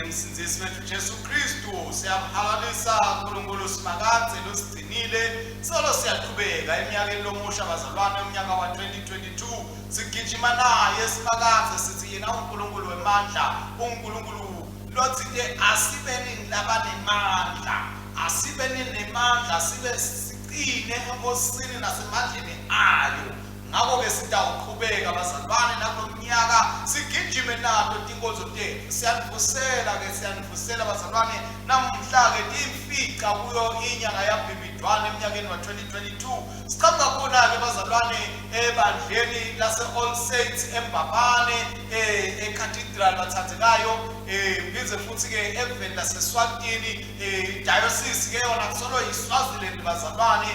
Yemsindzisi wetfu Jesu Khristu. Siyamhalalisa uNkulunkulu Simakadze losigcinile. Solo siyaqhubeka eminyakeni lomusha bazalwane, umnyaka wa-2022 sigijima naye Simakadze, sithi yena uNkulunkulu wemandla, uNkulunkulu lotsite asibeni labanemandla, asibeni nemandla, sibe sicine eNkosini nasemandleni ayo. Ngakho-ke sitawuqhubeka bazalwane nakulo mnyaka sigijime nato tinkonzo tetfu. Siyanivusela-ke, siyanivusela bazalwane namuhla-ke tiyimfica kuyo inyanga yaBhimbidvwane eminyakeni wa-2022. Siqhamuka khona-ke bazalwane ebandleni lase-All Saints eMbabane eCathedral bathandekayo, phindze futhi-ke eveni laseSwatini, diocese ke yona kusolo yiSwaziland bazalwane.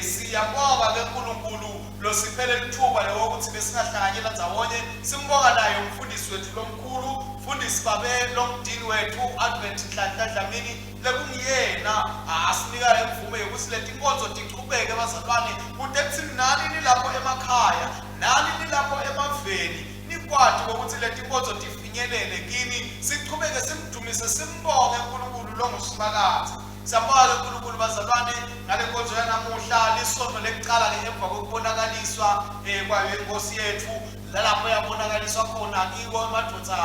Siyabonga ke uNkulunkulu losiphele lithuba lokuthi besingahlanganyela ndzawonye, simbonga naye umfundisi wethu lomkhulu, mfundisi babe lomdini wethu Advent Nhlanhla Dlamini, lekungiyena asinika imvume yokuthi letinkonzo tichubeke bazalwane, kute kuthi nani nilapho emakhaya, nani nilapho emaveni, nikwati ukuthi letinkonzo tifinyelele kini, sichubeke simdumise simbonge uNkulunkulu longuSimakadze. Siyabonga-ke uNkulunkulu bazalwane ngale nkonzo yanamuhla, lisonto lekucala-ke emva kokubonakaliswa kwayo inkosi yethu, lalapho yabonakaliswa khona kiwo emadvodza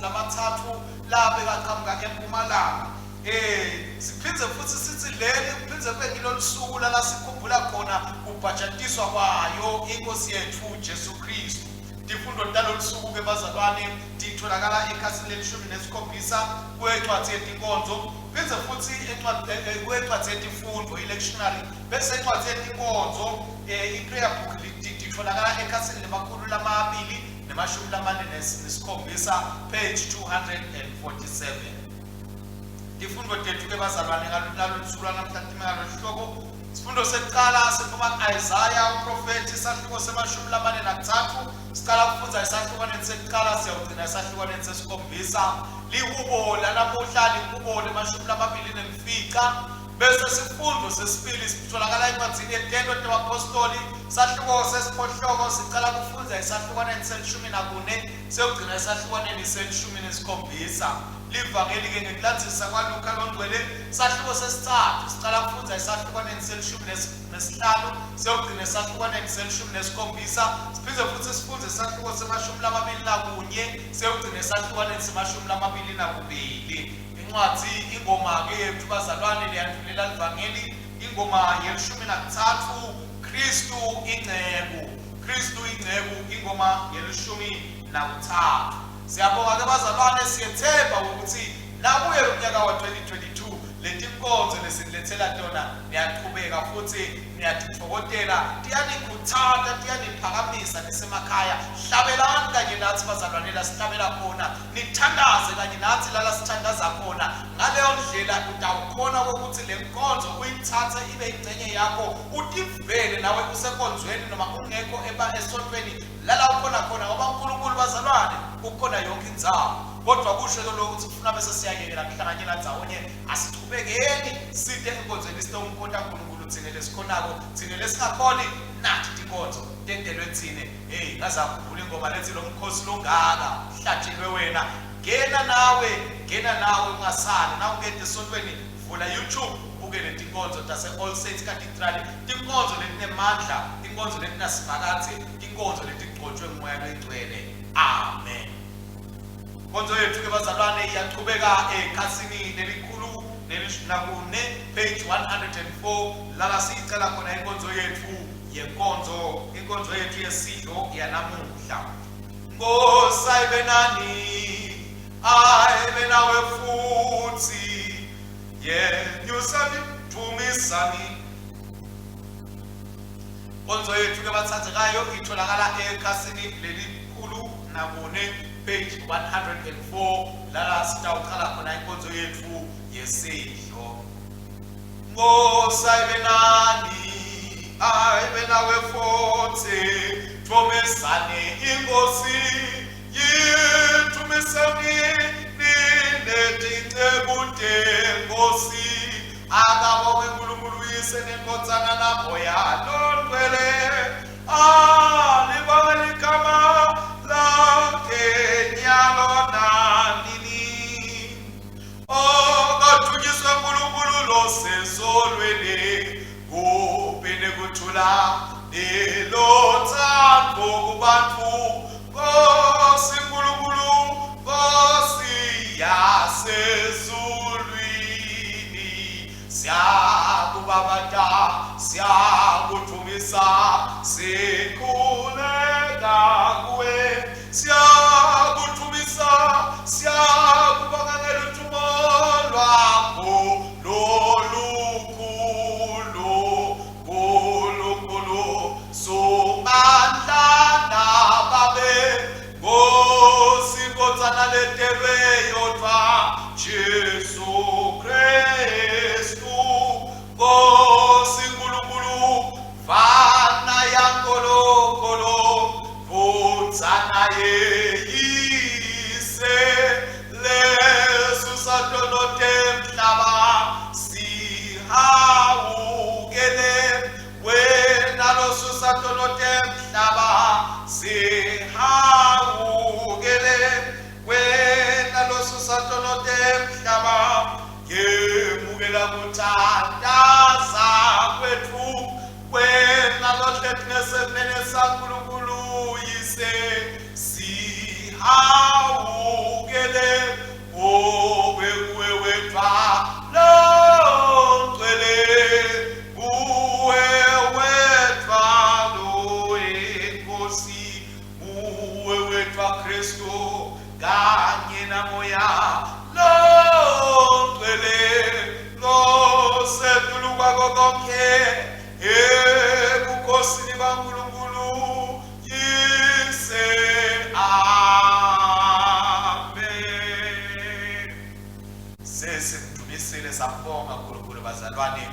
lamathathu labekaqhamuka empumalanga. Siphindze futhi sithi leli kuphindze kube ngilolu suku lala sikhumbula khona kubhajatiswa kwayo inkosi yethu Jesu Kristu. Tifundo talolu suku-ke bazalwane titholakala ekhasini lelishumi nesikhombisa kwencwadi yetinkonzo, phindze futhi kwencwadi yetifundvo i-lectionary, bese incwadi yetinkonzo i-prayer book titholakala ekhasini lemakhulu lamabili nemashumi lamane nesikhombisa, page 247. Tifundo tethu-ke bazalwane ngalolu suku lwanamhla time ngalolu hlobo. Sifundo sekuqala siphuma ku-Isaya uprofethi, isahluko semashumi lamane nakuthathu. Sicala kufundza esahlukwaneni sekuqala, siyawugcina esahlukwaneni sesikhombisa. Lihubo lanamuhla lihubo lemashumi lamabili nemfica. Bese sifundo sesibili sitholakala encwadzini yeTento tebapostoli, sahluko sesiphohloko. Sicala kufundza esahlukwaneni selishumi nakune, siyogcina esahlukwaneni selishumi nesikhombisa. Livangeli-ke ngekulandzisa kwaLuka longcwele, sahluko sesitsatfu. Sicala kufundza esahlukwaneni selishumi nesihlanu, siyogcina esahlukwaneni selishumi nesikhombisa. Siphindze futhi sifundze isahluko semashumi lamabili nakunye, siyogcina esahlukwaneni semashumi lamabili nakubili. Incwadzi ingoma-ke yethu bazalwane leyandvulela livangeli, ingoma yelishumi nakuthatfu, Kristu inceku, Kristu inceku, ingoma yelishumi nakuthatfu. Siyabonga-ke bazalwane, siyethemba ukuthi nakuye lo mnyaka wa-2022 letinkonzo lesinilethela tona niyaqhubeka futhi niyatitfokotela, tiyanikhuthata, tiyaniphakamisa nisemakhaya. Hlabelani kanye nathi bazalwane la sihlabela khona, nithandaze kanye nathi lala sithandaza khona. Ngaleyo ndlela utawukhona kokuthi le nkonzo uyithathe ibe ingcenye yakho, utivele nawe usenkonzweni noma ungekho esontweni lala ukhona khona, ngoba uNkulunkulu bazalwane ukhona yonke indzawo. Kodwa kusho ke lokho ukuthi kufuna bese siyayekela kuhlanganyela ndzawonye? Asichubekeni site enkonzweni, site umkhonta uNkulunkulu thine lesikhonako, thine lesingakhoni nathi tinkonzo tentelwe thine. Hey, ngazakhumbula ingoma lethi lo mkhosi longaka hlatshelwe wena. Ngena nawe, ngena nawe, ungasali. Na ungede esontweni, vula YouTube ubukele tinkonzo tase-All Saints Cathedral, tinkonzo letinemandla, tinkonzo letinasimakadze, tinkonzo letigcotshwe nguMoya loyingcwele. Amen. Inkonzo yethu-ke bazalwane iyachubeka ekhasini lelikhulu nelishumi nakune, page 104, lala siyicela khona inkonzo yethu yenkonzo, inkonzo yethu yesidlo yanamuhla. Nkosi ayibe nani, ayibe nawe futhi. Yenyusani, dumisani. Inkonzo yethu ke bathandekayo itholakala ekhasini lelikhulu nakune, page 104, lala sitawuqala khona inkonzo yethu yesidlo. Nkosi ayibe nani, ayibe nawe futhi. Dumisani inkosi yithumisani ninetinceku tenkosi. Akabonge uNkulunkulu uyise nenkosana naMoya longcwele. Alibonge ligama lakhe nyalo nanini. losezulwini kuphi nekuthula nelothando kubantu Nkosi Nkulunkulu Nkosi yasezulwini siyakubabata siyakudumisa sikhuleka kuwe siyakudumisa siyakubonga ngeluthumo lwakho lolukhulu Nkulunkulu somandla nababe Nkosi Nkotsana letelwe yodvwa Jesu Kristu Nkosi Nkulunkulu Vana yaNkulunkulu Ndvodzana yeyise lesusa tono temhlaba sihawukele wena losusa tono temhlaba sihawukele wena losusa tono temhlaba yemukela kuthandaza kwetfu wena lohleti ngesemene saNkulunkulu yise sihawukele ngobe kuwe wedvwa longcwele kuwe wedvwa loyinkosi kuwe wedvwa Kristu kanye namoya longcwele losetulu kwako konke ebukhosini baNkulunkulu yise amen sesimdumisile sambonga uNkulunkulu bazalwane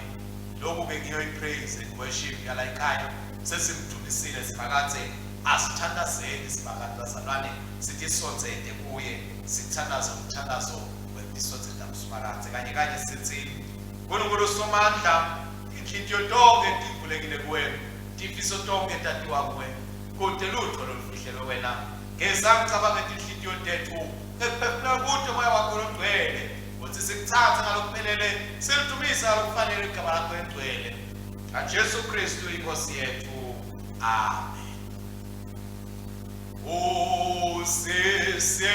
lokhu ke ngiyo i-praise and worship yala ekhaya sesimdumisile siphakathe asithandazeni siphakathi bazalwane sithi sondzete kuye sithandaze umthandazo wekutisondzeta kusimakadze kanye kanye sithi Nkulunkulu somandla inhliziyo tonke tivulekile kuwe tifiso tonke tatiwa kuwe kude lutho lolufihlelwe wena ngeza ngicabanga tinhliziyo tethu ekuphefumula kude moya wakho longcwele kutsi sikuthathe ngalokuphelele silidumise ngalokufanele igama lakho elingcwele ngaJesu Kristu inkosi yethu amen Usese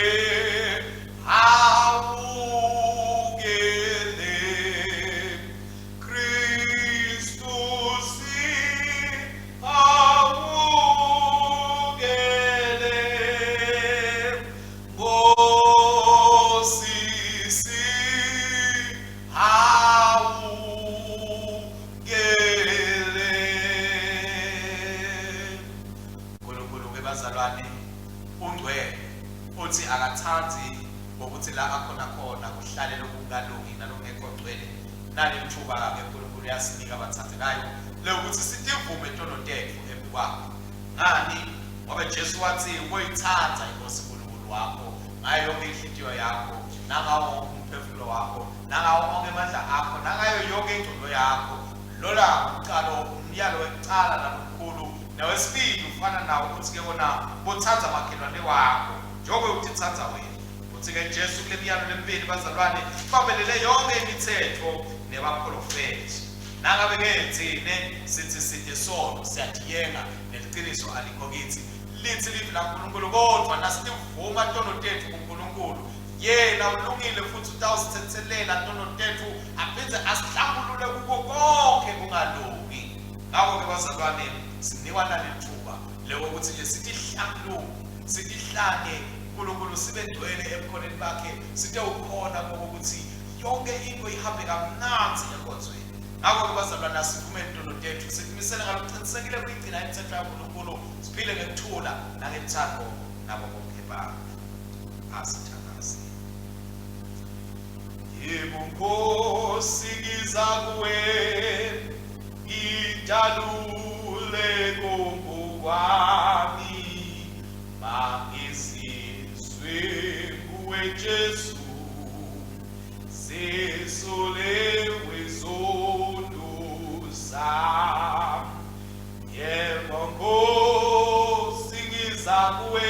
hawukele Kristu si hawukele Nkosi si hawukele uNkulunkulu ke bazalwane ungcwele uthi akathandi ngokuthi la akhona khona kuhlale lokungalungi nalokungekho ngcwele naleli thuba ke uNkulunkulu uyasinika abathandekayo lokuthi sitivume tono tethu embi kwakhe ngani ngoba Jesu wathi uboyithanda inkosi uNkulunkulu wakho ngayo yonke inhliziyo yakho nangawo wonke umphefumulo wakho nangawo onke amandla akho nangayo yonke ingqondo yakho lola umqalo umyalo wekucala nalomkhulu nowesibili ufana nawo ukuthi ke wona bothanda makhelwane wakho njengoba utithanda wena uthi ke Jesu kule miyalo lemibili bazalwane babelele yonke imithetho nebaprofethi nangabe ke thine sithi side sono siyadiyenga neliqiniso alikho kithi lithi livi laNkulunkulu kodwa nasivuma tono tethu kuNkulunkulu yena ulungile futhi utawusithethelela tono tethu aphinde asihlambulule kuko konke kungalungi ngakho-ke bazalwane sinikwa naleli thuba lekokuthi nje sitihlambuluke sitihlange uNkulunkulu sibe ngcwele ebukhoneni bakhe site ukhona kokuthi yonke into ihambe kamnandzi enkonzweni ngakho-ke bazalwane asivumeni tono tethu sitimisele ngalokuqinisekile kuyigcina imithetho yaNkulunkulu siphile ngekuthula nangethando nabo bonke bantu asithandaze yebo nkosi ngiza kuwe ngidalule kongokwami mangizizwe kuwe Jesu zisuliwe izono zami yebo nkosi ngiza kuwe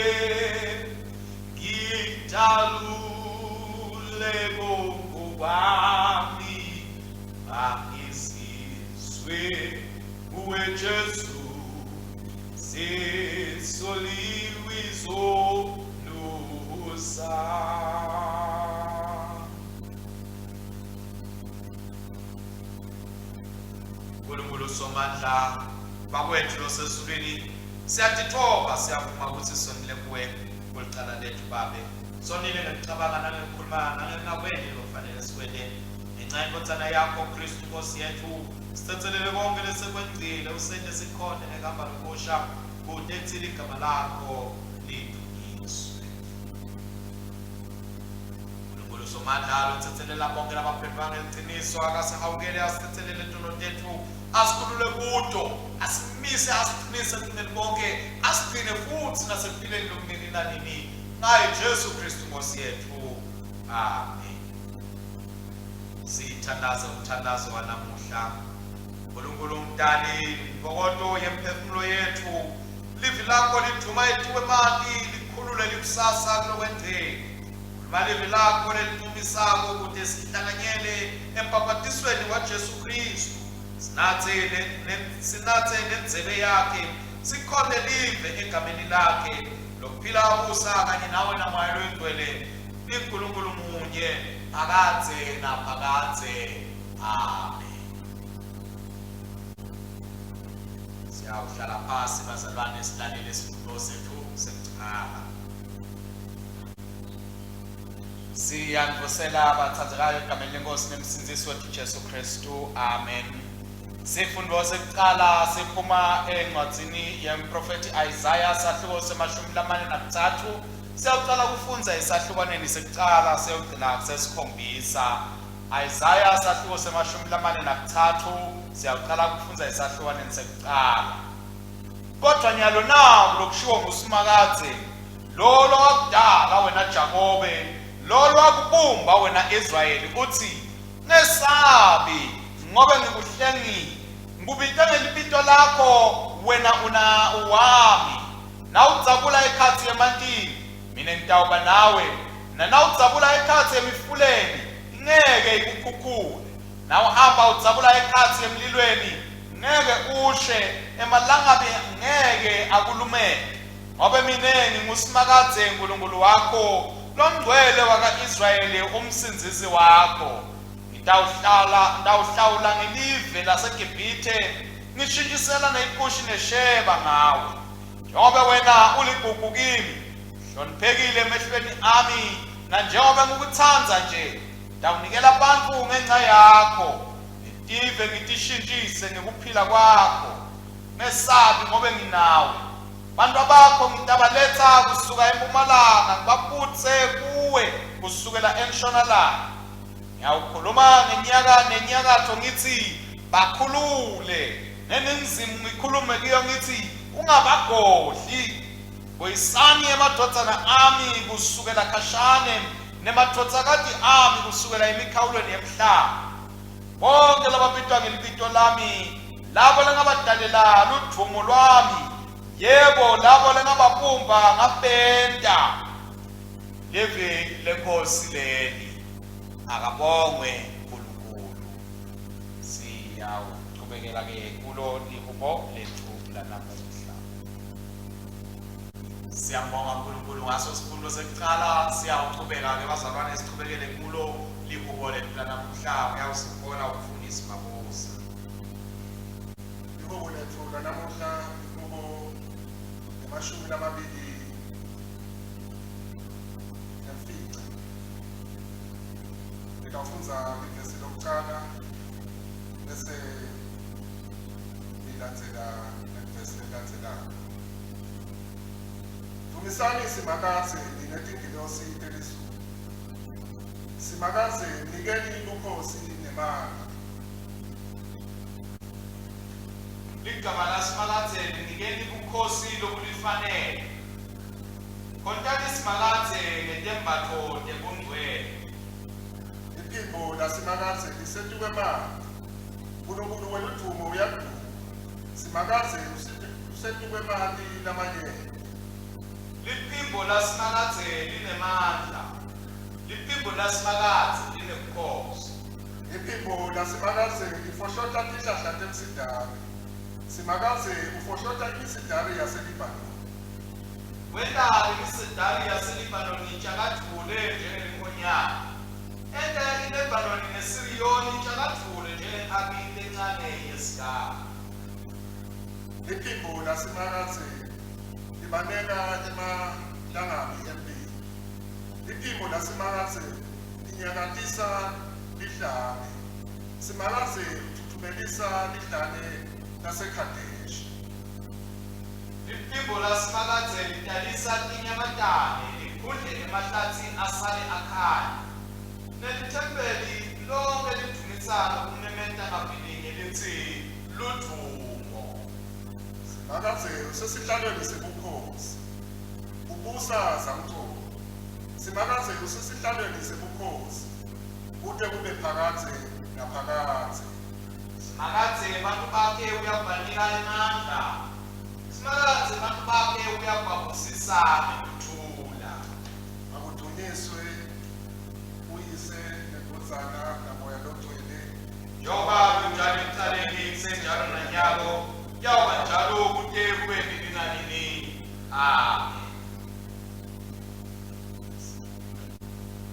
ngidalule kongokwami Sizwe kuwe Jesu sisoliwe izono Nkulunkulu Somandla bakwethu losezulwini siyatithoba siyavuma ukuthi sonile kuwe kulicala lethu babe sonile ngekucabanga nangekukhuluma nangekungakweni lokufanele sikwente ngenxa yendvodzana yakho Kristu Nkosi yethu sitsetselele konke lesekwengcile usente sikhonde ngekuhamba lokusha kute kuthi ligama lakho lidunyiswe Nkulunkulu Somandla lotsetselela bonke labaphendvuka ngeliciniso akasihawukele asitsetselele tono tetfu asikhulule kuto asimise asiqinise ekulungeni konke asigcine futsi nasekuphileni lokunini nanini ngaye Jesu Kristu Nkosi yetfu amen sithandaze umthandazo wanamuhla Nkulunkulu mdali mbokodo yemphefumulo yetfu livi lakho liduma etikwemanti likhulule likusasa kulokwengceni khuluma livi lakho lelidumisako kute sihlanganyele embhabhatisweni waJesu Kristu sinatse sinatse nendzebe yakhe sikhonde live egameni lakhe lokuphila abusa kanye nawe namoya loyingcwele liNkulunkulu munye phakadze naphakadze amen siyawuhlala phasi bazalwane silalele isifundo sethu sekucala Siyanivusela bathandekayo egameni lenkosi nemsindzisi wethu Jesu Kristu. Amen. Sifundo sekucala siphuma encwadzini yemprofethi Isaya sahluko semashumi lamane nakuthathu. Siyawucala kufundza esahlukwaneni sekucala siyogcina kusesikhombisa. Isaya sahluko semashumi lamane nakuthathu siyawucala kufundza esahlukwaneni sekucala. Kodwa nyalo naku lokushiwo nguSimakadze, lo lowakudala wena Jakobe, lo lowakubumba wena Israyeli, utsi, Ngesabi, ngobe ngikuhlengile. Ngikubite ngelibito lakho, wena una wami. Nawudzabula ekhatsi emantini, mine ngitawuba nawe, nanawudzabula ekhatsi emifuleni, ingeke ikukhukhule. Nawuhamba udzabula ekhatsi emlilweni, ngeke ushe, emalangabi ngeke akulumeke. Ngobe mine nginguSimakadze Nkulunkulu wakho, Longcwele waka-Israyeli, uMsindzisi wakho. Ngitawuhlala ngitawuhlawula ngelive laseGibhithe, ngishintshisela neyiKushi neSheba ngawe. Njengobe wena uligugu kimi, hloniphekile emehlweni ami, nanjengobe ngikutsandza nje, Ngitawunikela bantfu ngenca yakho, netive ngitishintjise ngekuphila kwakho. Ngesabi ngobe nginawe. Bantwa bakho ngitabaletsa kusuka empumalanga ngibabutse kuwe kusukela enshonalanga. Ngiyawukhuluma ngenyaka nenyakatfo ngitsi bakhulule, neningizimu ngikhulume kuyo ngitsi ungabagodli. Buyisani emadvodzana ami kusukela khashane nemadvodzakati ami kusukela emikhawulweni yemhlaba. Bonke lababitwa ngelibito lami, labo lengabadalela ludvumo lwami, yebo, labo lengababumba ngabenta. Livi lenkosi leli, akabongwe uNkulunkulu. Siyawuchubekela-ke kulo lihubo lethu lanamuhla. Siyambonga uNkulunkulu ngaso sifundo sekucala siyawuchubeka ke bazalwane sichubekele kulo lihubo lethu lanamuhla uyawusihola umfundisi Mabuza. Lihubo lethu lanamuhla lihubo lemashumi lamabili nemfica. Ngitawufundza livesi lokucala bese lilandzela lelivesi lelilandzelako. Dvumisani Simakadze nine tingilosi telizulu. Simakadze nikeni bukhosi nemandla. Ligama laSimakadze linikeni bukhosi lobulifanele. Khontani Simakadze ngetembatfo tebungcwele. Liphimbo laSimakadze lisetukwemanti. Nkulunkulu weludvumo uyaduma. Simakadze usetukwemanti lamanyenti. Liphimbo laSimakadze linemandla. Liphimbo laSimakadze linebukhosi. Liphimbo laSimakadze lifohlota tihlahla temsidari. Simakadze ufohlota imisidari yaseLibhanoni. Wenta imisidari yaseLibhanoni itshakadvule njengenkonyane. Enta iLebhanoni neSiriyoni itshakadvule njengenkhabi lencane yesiganga. Liphimbo laSimakadze libaneka emalangabi emlilo. Liphimbo laSimakadze linyakatisa lihlane. Simakadze utfutfumelisa lihlane laseKhadeshi. Liphimbo laSimakadze litalisa tinyamatane, liphundle emahlatsi asale akhanya. Nelithempeli lonkhe lidvumisa lokumemeta ngavilinye litsi, Ludvumo! Simakadze usesihlalweni sebukhosi, ubusa zamcolo. Simakadze usesihlalweni sebukhosi kute kube phakadze naphakadze. Simakadze bantfu bakhe uyakubanika emandla. Simakadze bantfu bakhe uyakubabusisa ngekuthula. Akudunyiswe uYise neNdvodzana naMoya Longcwele. Njengoba kunjalo ekucaleni, kusenjalo nanyalo, kuyawuba njalo kute kube nini nanini. Amen.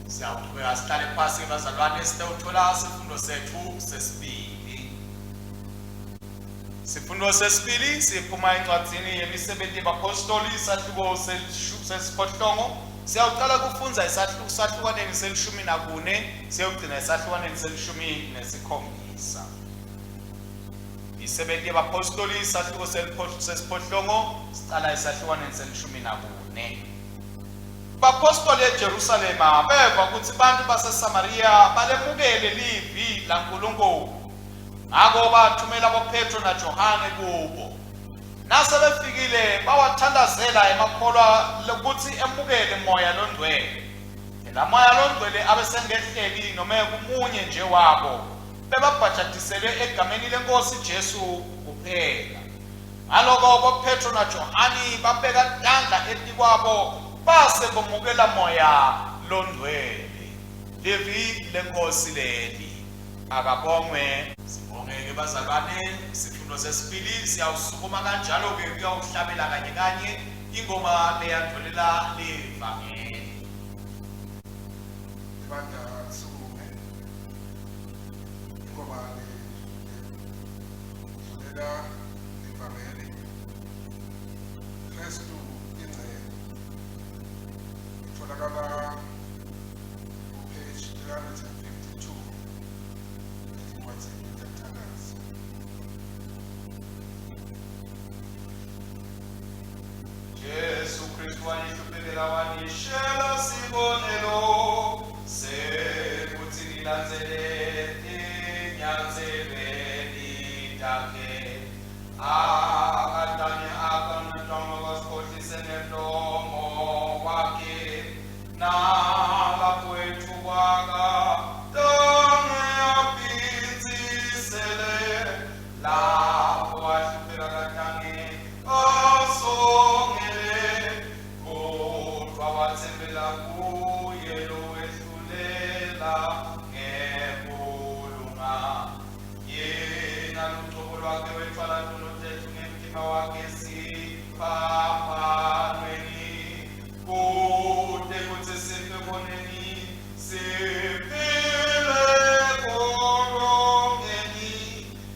Siyawuchubeka sihlale phasi bazalwane sitewuthola sifundo sethu sesibili. Sifundo sesibili siphuma encwadzini yemisebenzi yebapostoli isahluko sesiphohlongo. Siyawucala kufundza esahlukaneni selishumi nakune siyogcina esahlukaneni selishumi nesikhombisa. Imisebenzi yebapostoli isahluko sesiphohlongo sicala esahlukaneni selishumi nakune. Baphostoli eJerusalema beva kutsi bantfu baseSamariya balemukele livi laNkulunkulu. Ngako bathumela boPhetro naJohane kubo. Nasebefikile bawathandazela emakholwa kutsi emukele Moya Longcwele. Phela Moya Longcwele abesengehleli nome kumunye nje wabo, bebabhajatiselwe egameni leNkhosi Jesu kuphela. Ngaloko boPhetro naJohane babeka tandla etikwabo base bomukela Moya Longcwele. Livi leNkhosi leli. Akabongwe. Sibonge-ke bazalwane, sifundo sesibili siyawusukuma kanjalo-ke kuyawuhlabela kanye kanye ingoma leyandvulela livangeli. Ibandla lisukume. Ingoma Dlulela livangeli. Kristu ingcebo. Itholakala ku-page 352 etincwadzini temthandazo. Jesu Kristu wanihluphekela wanishela sibonelo sekutsi nilandzele tinyatselweni takhe. Akatane akanatwanga wasikhohlise ngemlomo wakhe nalapho ethukwaka tange aphindzisele lapho ahlupheka katange asongele kodvwa watsembela kuye lowehlulela ngekulunga. Yena lucobo lwakhe wetfwala tono tetfu ngemtimba wakhe siphambanweni, kute kutsi sife koneni siphile kolongeni.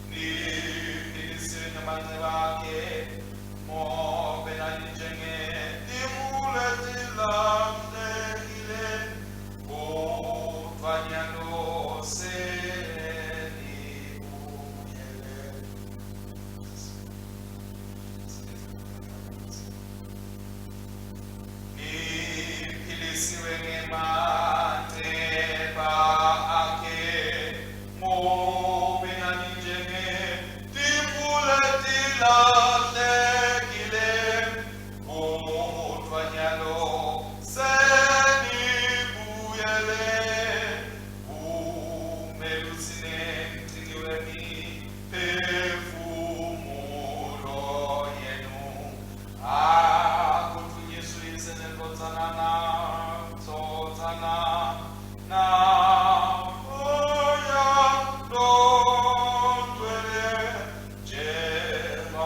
Niphilisiwe ngemanceba akhe, ngobe naninjengetimvu letilahlekile, kodvwa nyalo senibuyele. Niphilisiwe ngemanceba akhe, ngobe naninjengetimvu letilahlekile.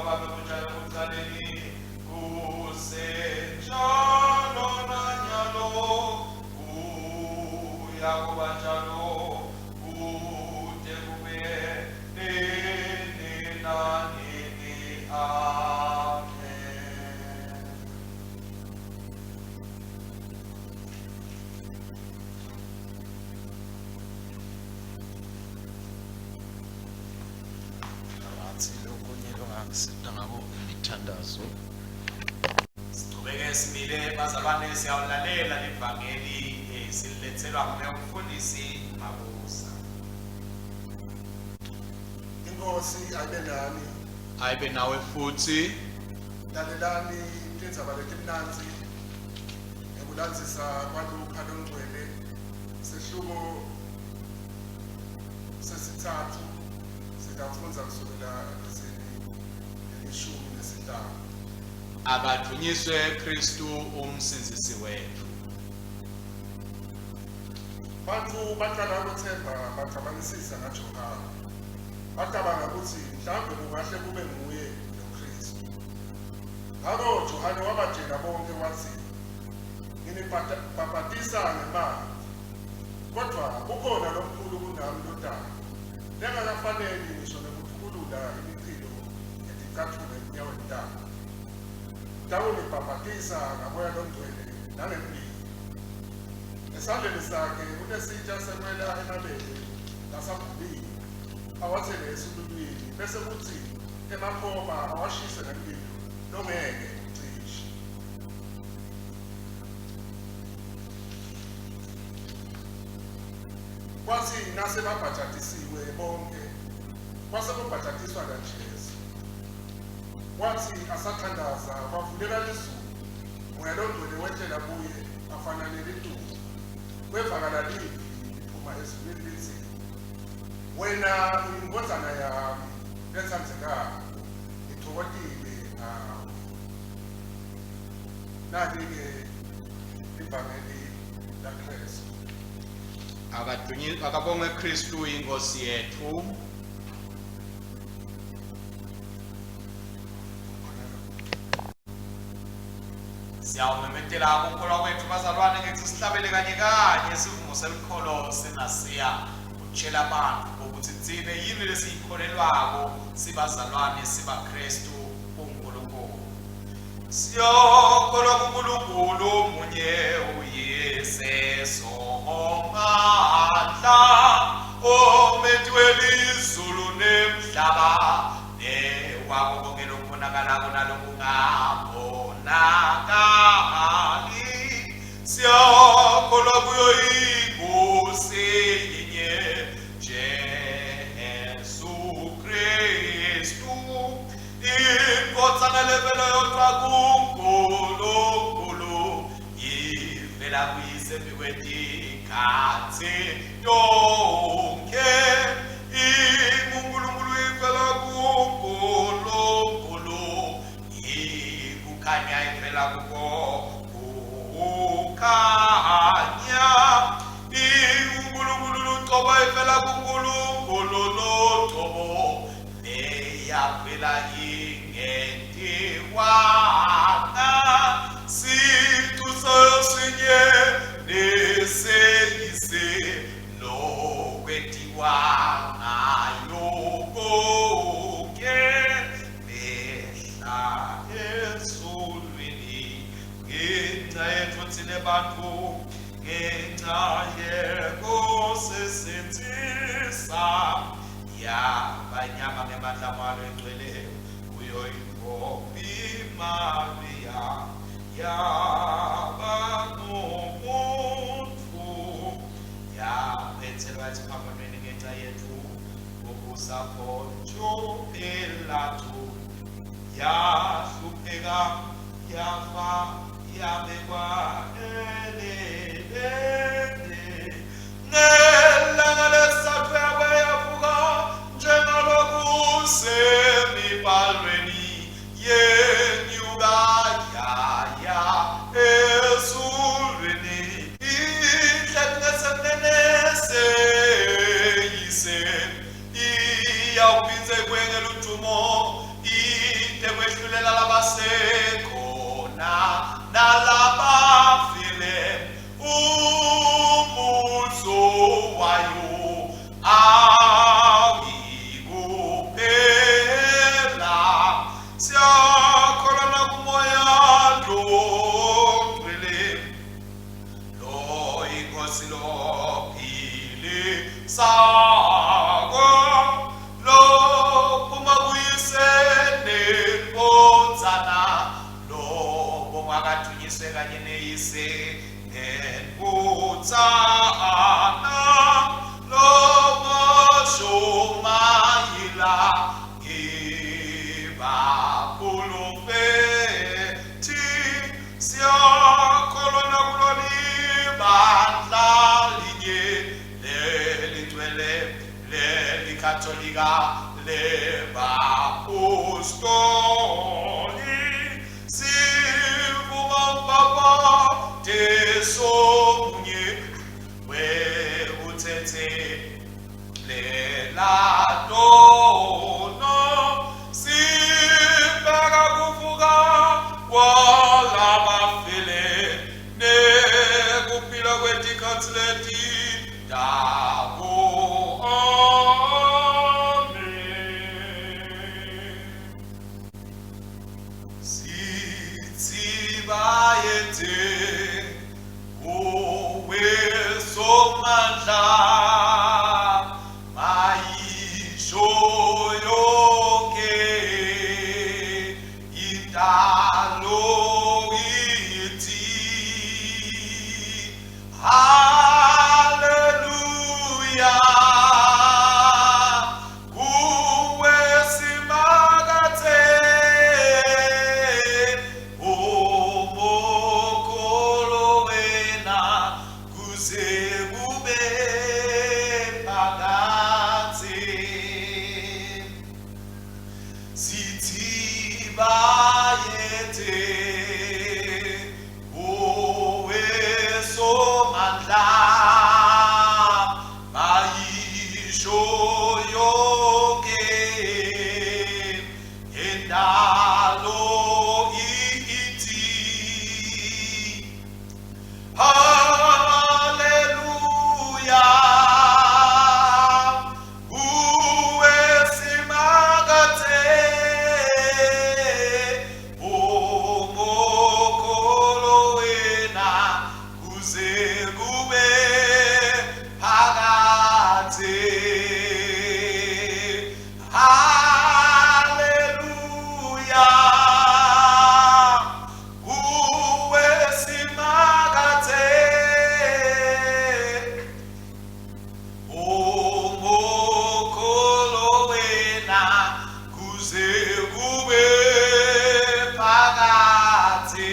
babe kunjalo ekucaleni kusenjalo nanyalo kuyakuba njalo kude kube nini nanini. Amen. Ngathi lokunye longangisita ngako imithandazo. Sichubeke simile bazalwane siyawulalela livangeli sililethelwa nguye umfundisi Mabuza. Inkosi ayibe nani. Ayibe nawe futhi. Lalelani tindzaba letimnandzi ngekulandzisa kwaLukha longcwele sehluko sesitsatfu sitawufundza kusukela evesini lelishumi nesihlanu. Akadvunyiswe Kristu umsindzisi wetfu. Bantfu baqala kwetsemba bacabangisisa ngaJohane. Bacabanga kutsi mhlawumbe kungahle kube nguye loKhristu. Ngako Johane wabatjela bonkhe watsi, Nginibhabhatisa ngemanti, kodvwa kukhona lomkhulu kunami lotako, lengakafaneli ngisho nekutfukulula imichilo yeticatfulo etinyaweni takhe. Utawunibhabhatisa ngaMoya Longcwele nangemlilo. Esandleni sakhe unesitja sekwela emabele lasabhuliwe, awatsele esilulwini, bese kutsi emakhoba awashise ngemlilo longeke ucishe. Kwatsi nase babhajatisiwe bonkhe, kwase kubhajatiswa naJesu. Watsi asathandaza, kwavuleka lizulu, Moya Longcwele wehlela kuye afana nelituba. Kwevakala livi liphuma ezulwini litsi, Wena uyiNdvodzana yami letsandzekako, ngitfokotile ngawe. Nali-ke livangeli laKhristu. Akabongwe Khristu iNkhosi yetfu. Siyawumemetela kukholwa kwetfu bazalwane ngekutsi sihlabele kanye kanye sivumo selukholo senasiya kutshela bantfu ukuthi tsine yini lesiyikholelwako sibazalwane sibaKristu kuNkulunkulu. Siyokholwa kuNkulunkulu munye uYise Somandla omethi welizulu nemhlaba newako konke lokubonakalako nalokungabonakali. Siyakholwa kuyo iNkosi yinye Jesu Kristu Indvodzana levela yodvwa kuNkulunkulu ivela kuyise embikwetikathi tonkhe. InguNkulunkulu ivela kuNkulunkulu, ikukhanya ivela kuko kukhanya. InguNkulunkulu lucobo ivela kuNkulunkulu lucobo. Leyavela ingentiwanga sicu sayo sinye neseyise lokwentiwa ngayo konke lehla ezulwini ngenxa yetfu tsine bantfu ngenxa yekusisindzisa Yaba inyama ngemandla amalo engcwele kuyo intombi Mariya yaba ngumuntu yabethelwa esiphambanweni ngenxa yethu ukusa Pontio Pilato yahlupheka yafa yabekwa eleleni Ngelanga lesithathu yabuya yavuka njengalokusemibhalweni yenyuka yaya ezulwini ihleli ngesekunene seyise iyawuphindze ibuye ngeludumo. Akadvunyiswe kanye neyise nenkutsana loboshumayela ngebaphulufethi siyakholwa nakulo libandla linye leligcwele lelikatolika lebapostoli sivuma umpapa tesomunye wekuthethe lelatono sibheka kuvuka kwalabafile nekuphila kwetikhatsi letitako. Amen. Sithi bayethe kuwe Somandla, mayisho yonke indalo ithi haleluya kuwe Simakadze umukhulu wena kuze kube phakadze. Sithi bayethe kuwe Somandla, mayisho yonke indalo ithi haleluya kuwe Simakadze umukhulu wena kuze kube phakadze. Haleluya kuwe Simakadze umukhulu wena kuze kube phakadze.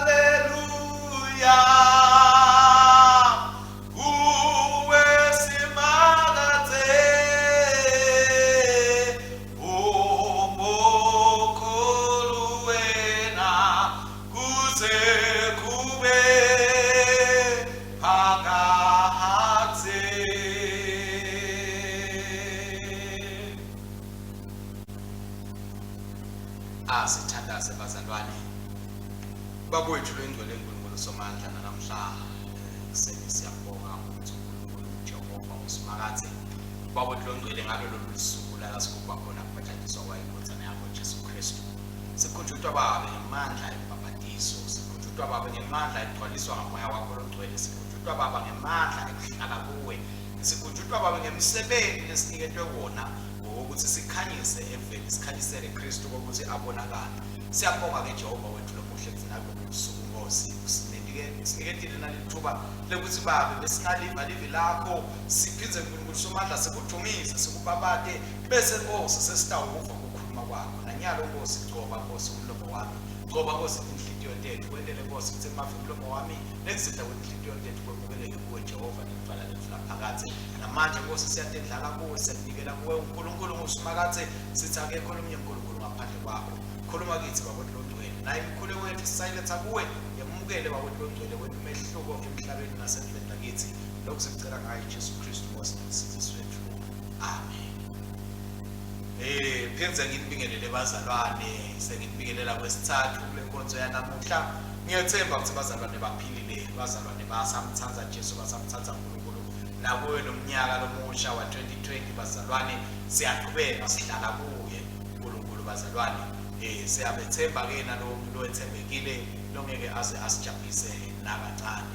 Haleluya kuwe Simakadze umukhulu wena kuze kube phakadze. Asithandaze bazalwane. Baba wethu longcwele uNkulunkulu Somandla, namhla ekuseni siyabonga ukuthi uNkulunkulu Jehova uSimakadze Baba wethu longcwele ngalo lolu suku la sigubha khona kubhajadiswa kwayo indvodzana yakho Jesu Kristu. Sikhunjutwa Babe ngemandla embhabhatiso, sikhunjutwa Babe ngemandla ekugcwaliswa ngamoya wakho longcwele, sikhunjutwa Baba ngemandla ekuhlala kuwe, sikhunjutwa Babe ngemsebenzi lesiniketwe wona wokuthi sikhanyise eveni, sikhanyisele Kristu kokuthi abonakale. Siyabonga ke Jehova wethu lomuhle kuthina kulolu suku Nkosi, usiniketile nalithuba lekuthi Babe besingaliva livi lakho, siphindze Nkulunkulu Somandla sikudumise, sikubabate, bese Nkosi sesitawukuva ukukhuluma kwakho. Nanyalo Nkosi gcoba Nkosi umlomo wami, gcoba Nkosi inhliziyo tethu, wentele Nkosi kutsi emavi umlomo wami nekuzindla kwenhliziyo tethu kwemukeleke kuwe Jehova nelidvwala letfu laphakadze. Namanje Nkosi siyatendlala kuwe, siyakunikela kuwe uNkulunkulu nguSimakadze, sithi akekho lomunye uNkulunkulu ngaphandle kwakho. Khuluma kithi Baba longcwele, naye imikhuleko yethu sisayiletha kuwe, yemukele Baba longcwele, wena umehluko emhlabeni nasendlini lakithi. Lokhu sikucela ngaye Jesu Kristu Nkosi nomsindisi wethu. Amen. Phindze nginibingelele bazalwane, senginibingelela kwesithathu kule nkonzo yanamuhla. Ngiyethemba ukuthi bazalwane baphilile, bazalwane basamthanda Jesu, basamthanda uNkulunkulu. Nakuyo lo mnyaka lomusha wa-2020 bazalwane siyaqhubeka sihlala kuye uNkulunkulu bazalwane. Siyabethemba ke nalowo muntu owethembekile longeke aze asijabhise nakancane.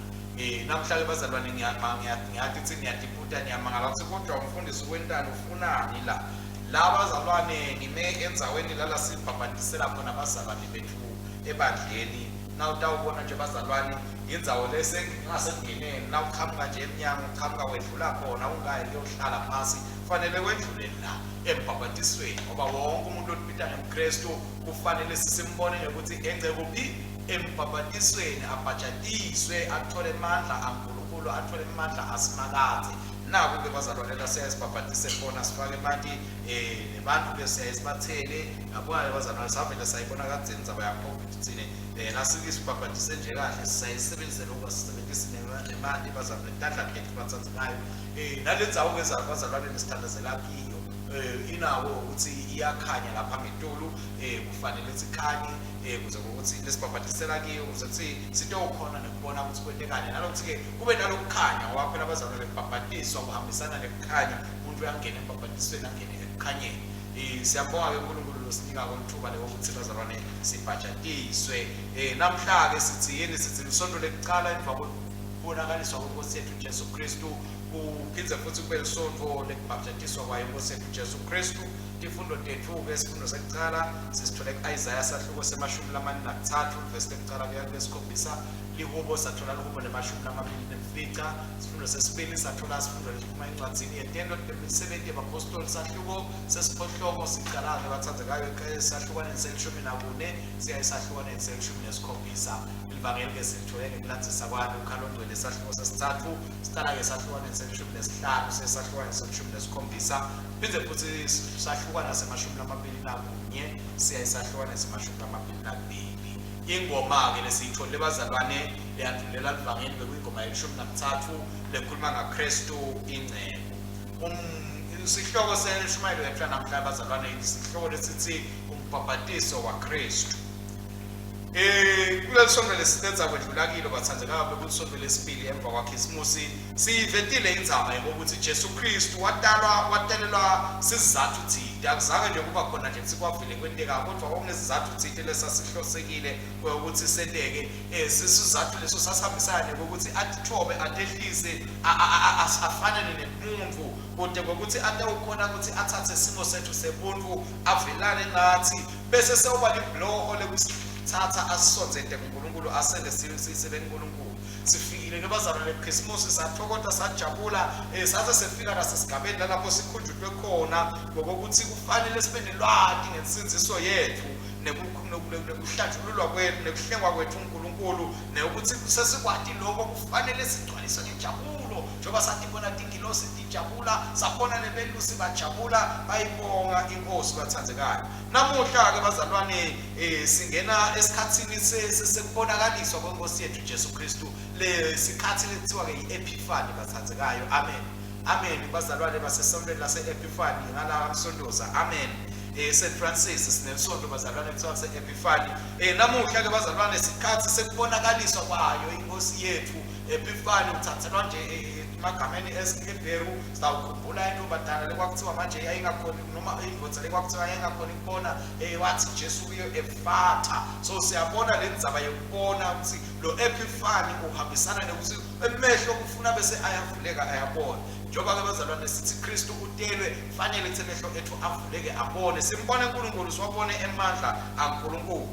Namhla ke bazalwane ngiyathi ukuthi niyatibuta niyamangala ukuthi kodwa umfundisi wentani ufunani la. La bazalwane ngime endzaweni lala sibhabhadisela khona abazalwane bethu ebandleni. Nawutawubona nje bazalwane indzawo lesengasekungeneni nawuqhamuka nje emnyango uqhamuka wedlula khona ungayi kuyohlala phasi fanele wedlule la embhabhadisweni ngoba wonke umuntu otibita ngemKristu kufanele sisimbone ngekuthi ence kuphi embhabhadisweni abhajatiswe athole amandla aNkulunkulu athole amandla asimakadze naku-ke bazalwane la siyaye sibhabhadise khona sifake emanti um nebantu-ke siyaye sibathele ngabona-ke bazalwane savele sayibona kadzeni indzaba ya-covid thine um nasike sibhabhadise nje kahle sisayisebenzise lokhu asisebenzisi nemanti bazalwane tandla tethu bathandzekayo um nale ndzawo-ke bazalwane lesithandazela kiyo um inawo ukuthi iyakhanya lapha ngetulu um kufanele sikhanye um kuze ukuthi lesibhabhadisela kiyo ukuze kuthi sitokhona nekubona ukuthi kwentekani nalokuthi-ke kube nalokukhanya ngoba phela abazalwane bekubhabhadiswa kuhambisana nekukhanya umuntu uyangena embhabhadisweni angene ekukhanyeni um siyabonga-ke unkulunkulu losinikako lithuba lekokuthi bazalwane sibhajatiswe um namhla-ke sithi yini sithi lisonto lekucala emva kokubonakaliswa kwenkosi yethu Jesu Kristu kuphindze futhi kube lisonto lekubhajatiswa kwayo inkosi yethu Jesu Kristu tifundo tethu-ke isifundo sekucala sisithole ku-Isaya sahluko semashumi 43 vesi lekucala kuya kulesikhombisa lihubo sathola lihubo lemashumi 25 sifundo sesibili sathola sifundo lesiphuma encwadzini yetento temisebenzi yabapostoli sahluko sesiphohlongo sicala-ke bathandzekayo esahlukaneni selishumi nakune siya esahlukaneni selishumi nesikhombisa livangeli-ke silithole ngekulandzisa kwaLukha longcwele esahluko sesithathu sicala-ke esahlukaneni selishumi nesihlanu sesahlukaneni selishumi nesikhombisa phinde futhi sahlukana semashumi 21 siya esahlukaneni semashumi 22 ingoma-ke lesiyitholile bazalwane leyandulela livangeli bekuyingoma yelishumi nakutsatfu lekhuluma ngaKristu ingcebo sihloko senshumayelo yethu yanamhla bazalwane isihloko lesithi umbhabhatiso waKristu kuleli sonto lesiletha kwedlula kilo bathandekayo bekulisonto lesibili emva kwaKhisimusi siyivetile indzaba yokuthi Jesu Kristu watalwa watelelwa sizathu thide akuzange nje kuba khona nje kuthi kwavele kwenteka kodwa kwakunesizathu thide lesasihlosekile ukuthi senteke sisizathu leso sasihambisana nokuthi atithobe atehlise afanele nemuntu kude ngokuthi atawukhona ukuthi athathe isimo sethu sebuntu avelane nathi bese sewuba libhuloho lekusithatha asisondzete kuNkulunkulu asende sibe kuNkulunkulu sifikile ke bazalwane ekhisimusi sathokota sajabula saze sefika nasesigabeni lalapho sikhunjutwe khona ngokokuthi kufanele sibe nelwati ngensindziso yethu nekuhlanjululwa kwethu nekuhlengwa kwethu uNkulunkulu nekuthi sesikwati lokho kufanele sigcwaliswe ngenjabulo njengoba satibona tingilosi tijabula sabona nebelusi bajabula bayibonga inkosi bathandekayo namuhla-ke bazalwane singena esikhathini sekubonakaliswa kwenkosi yethu Jesu Kristu le sikhathi lekuthiwa-ke i-epiphany bathandekayo amen amen bazalwane basesontweni lase-epiphany ngala kaMsondoza amen St Francis sinesonto bazalwane kuthiwa kuse-epiphany namuhla-ke bazalwane sikhathi sekubonakaliswa kwayo inkosi yethu epiphany uthathelwa nje emagameni esiHebheru sawukhumbula intombazana lekwakuthiwa manje yayingakhoni noma indvodza lekwakuthiwa yayingakhoni ukubona wathi Jesu kuyo efatha so siyabona le ndzaba yokubona ukuthi lo epiphany uhambisana nokuthi emehlo kufuna bese ayavuleka ayabona njengoba-ke bazalwane sithi Kristu utelwe fanele kuthi emehlo ethu avuleke abone simbone uNkulunkulu siwabone emandla aNkulunkulu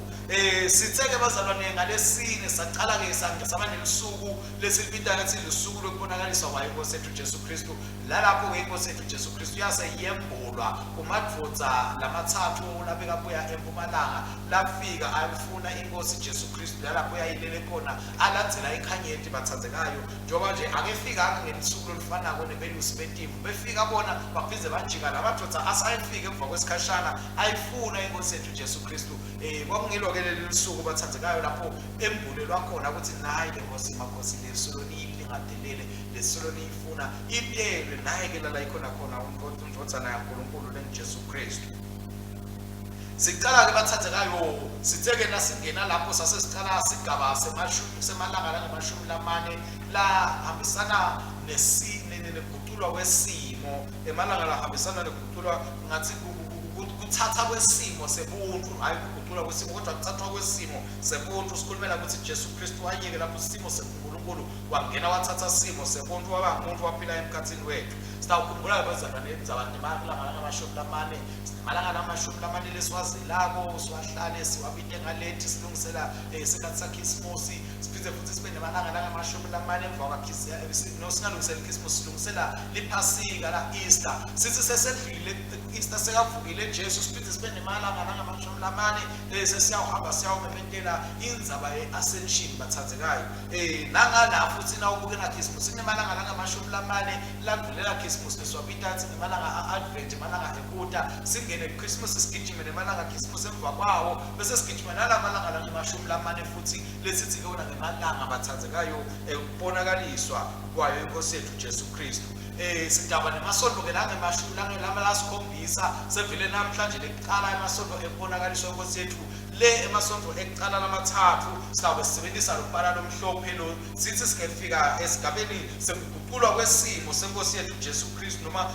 sithe-ke bazalwane ngalesine saqala-ke saba nelusuku lesilibita ngathi lusuku lokubonakaliswa kwayo inkosi yethu Jesu Kristu lalapho-ke inkosi yethu Jesu Kristu yase yembulwa kumadvodza lamathathu labekabuya empumalanga lafika ayofuna inkosi Jesu Kristu lalapho yayilele khona alandzela ikhanyeti bathandzekayo njengoba nje akefikanga ngelisuku lolufanako nebelusi betimvu befika bona baphinde bajika lamadvodza asayefika emva kwesikhashana ayifuna inkosi yethu Jesu Kristu kwakungilo-ke leli lusuku bathandzekayo lapho embulelwa khona ukuthi nayi le nkosi makhosi lesolo niyilingadelele lesolo niyifuna itelwe naye-ke lala ikhona khona indvodzana yaNkulunkulu lenguJesu Kristu sicala-ke bathandekayo sithe-ke nasingena lapho sase sicala sigaba semashumi semalanga langemashumi lamane lahambisana nekuguculwa kwesimo emalanga lahambisana nekuguculwa ngathi kuthatha kwesimo sebuntu hhayi kuguculwa kwesimo kodwa kuthathwa kwesimo sebuntu sikhulumela ukuthi Jesu Kristu wayeke lapho isimo sebunkulunkulu wangena wathatha simo sebuntu waba ngumuntu waphila emkhathini wethu. Sitawukhumbula bazalwane indzaba nemalanga langamashumi lamane, sinemalanga lamashumi lamane lesiwazelako, siwahlale siwabite ngalethi silungisela isikhathi saKhisimusi. Siphinde futhi sibe nemalanga langamashumi lamane emva kwaKhisimusi, no singalungiseli iKhisimusi, silungisela liPhasika la Easter. Sithi sesedlulile Easter, sekavukile Jesu, siphinde sibe nemalanga langamashumi lamane sesiyawuhamba siyawumemetela indzaba ye-Ascension bathandzekayo. Nangala futhi nawubuke naKhisimusi kunemalanga langamashumi lamane landulela Khisimusi lesiwabita athi ngemalanga a-Advent, emalanga ekuta. Singene kuKhisimusi sigijime nemalanga aKhisimusi emva kwawo, bese sigijima nalamalanga langamashumi lamane futhi lesithi ke wona ngemalanga bathandzekayo ekubonakaliswa kwayo inkosi yethu Jesu Kristu. Sidaba nemasonto ke langemashumi langelama lasikhombisa sevele namhlanje lekuqala emasonto ekubonakaliswa inkosi yethu le emasonto ekuqala lamathathu sitawube sisebenzisa lo mbala lomhlophe lo. Sithi singefika esigabeni sekuguqulwa kwesimo senkosi yethu Jesu Kristu noma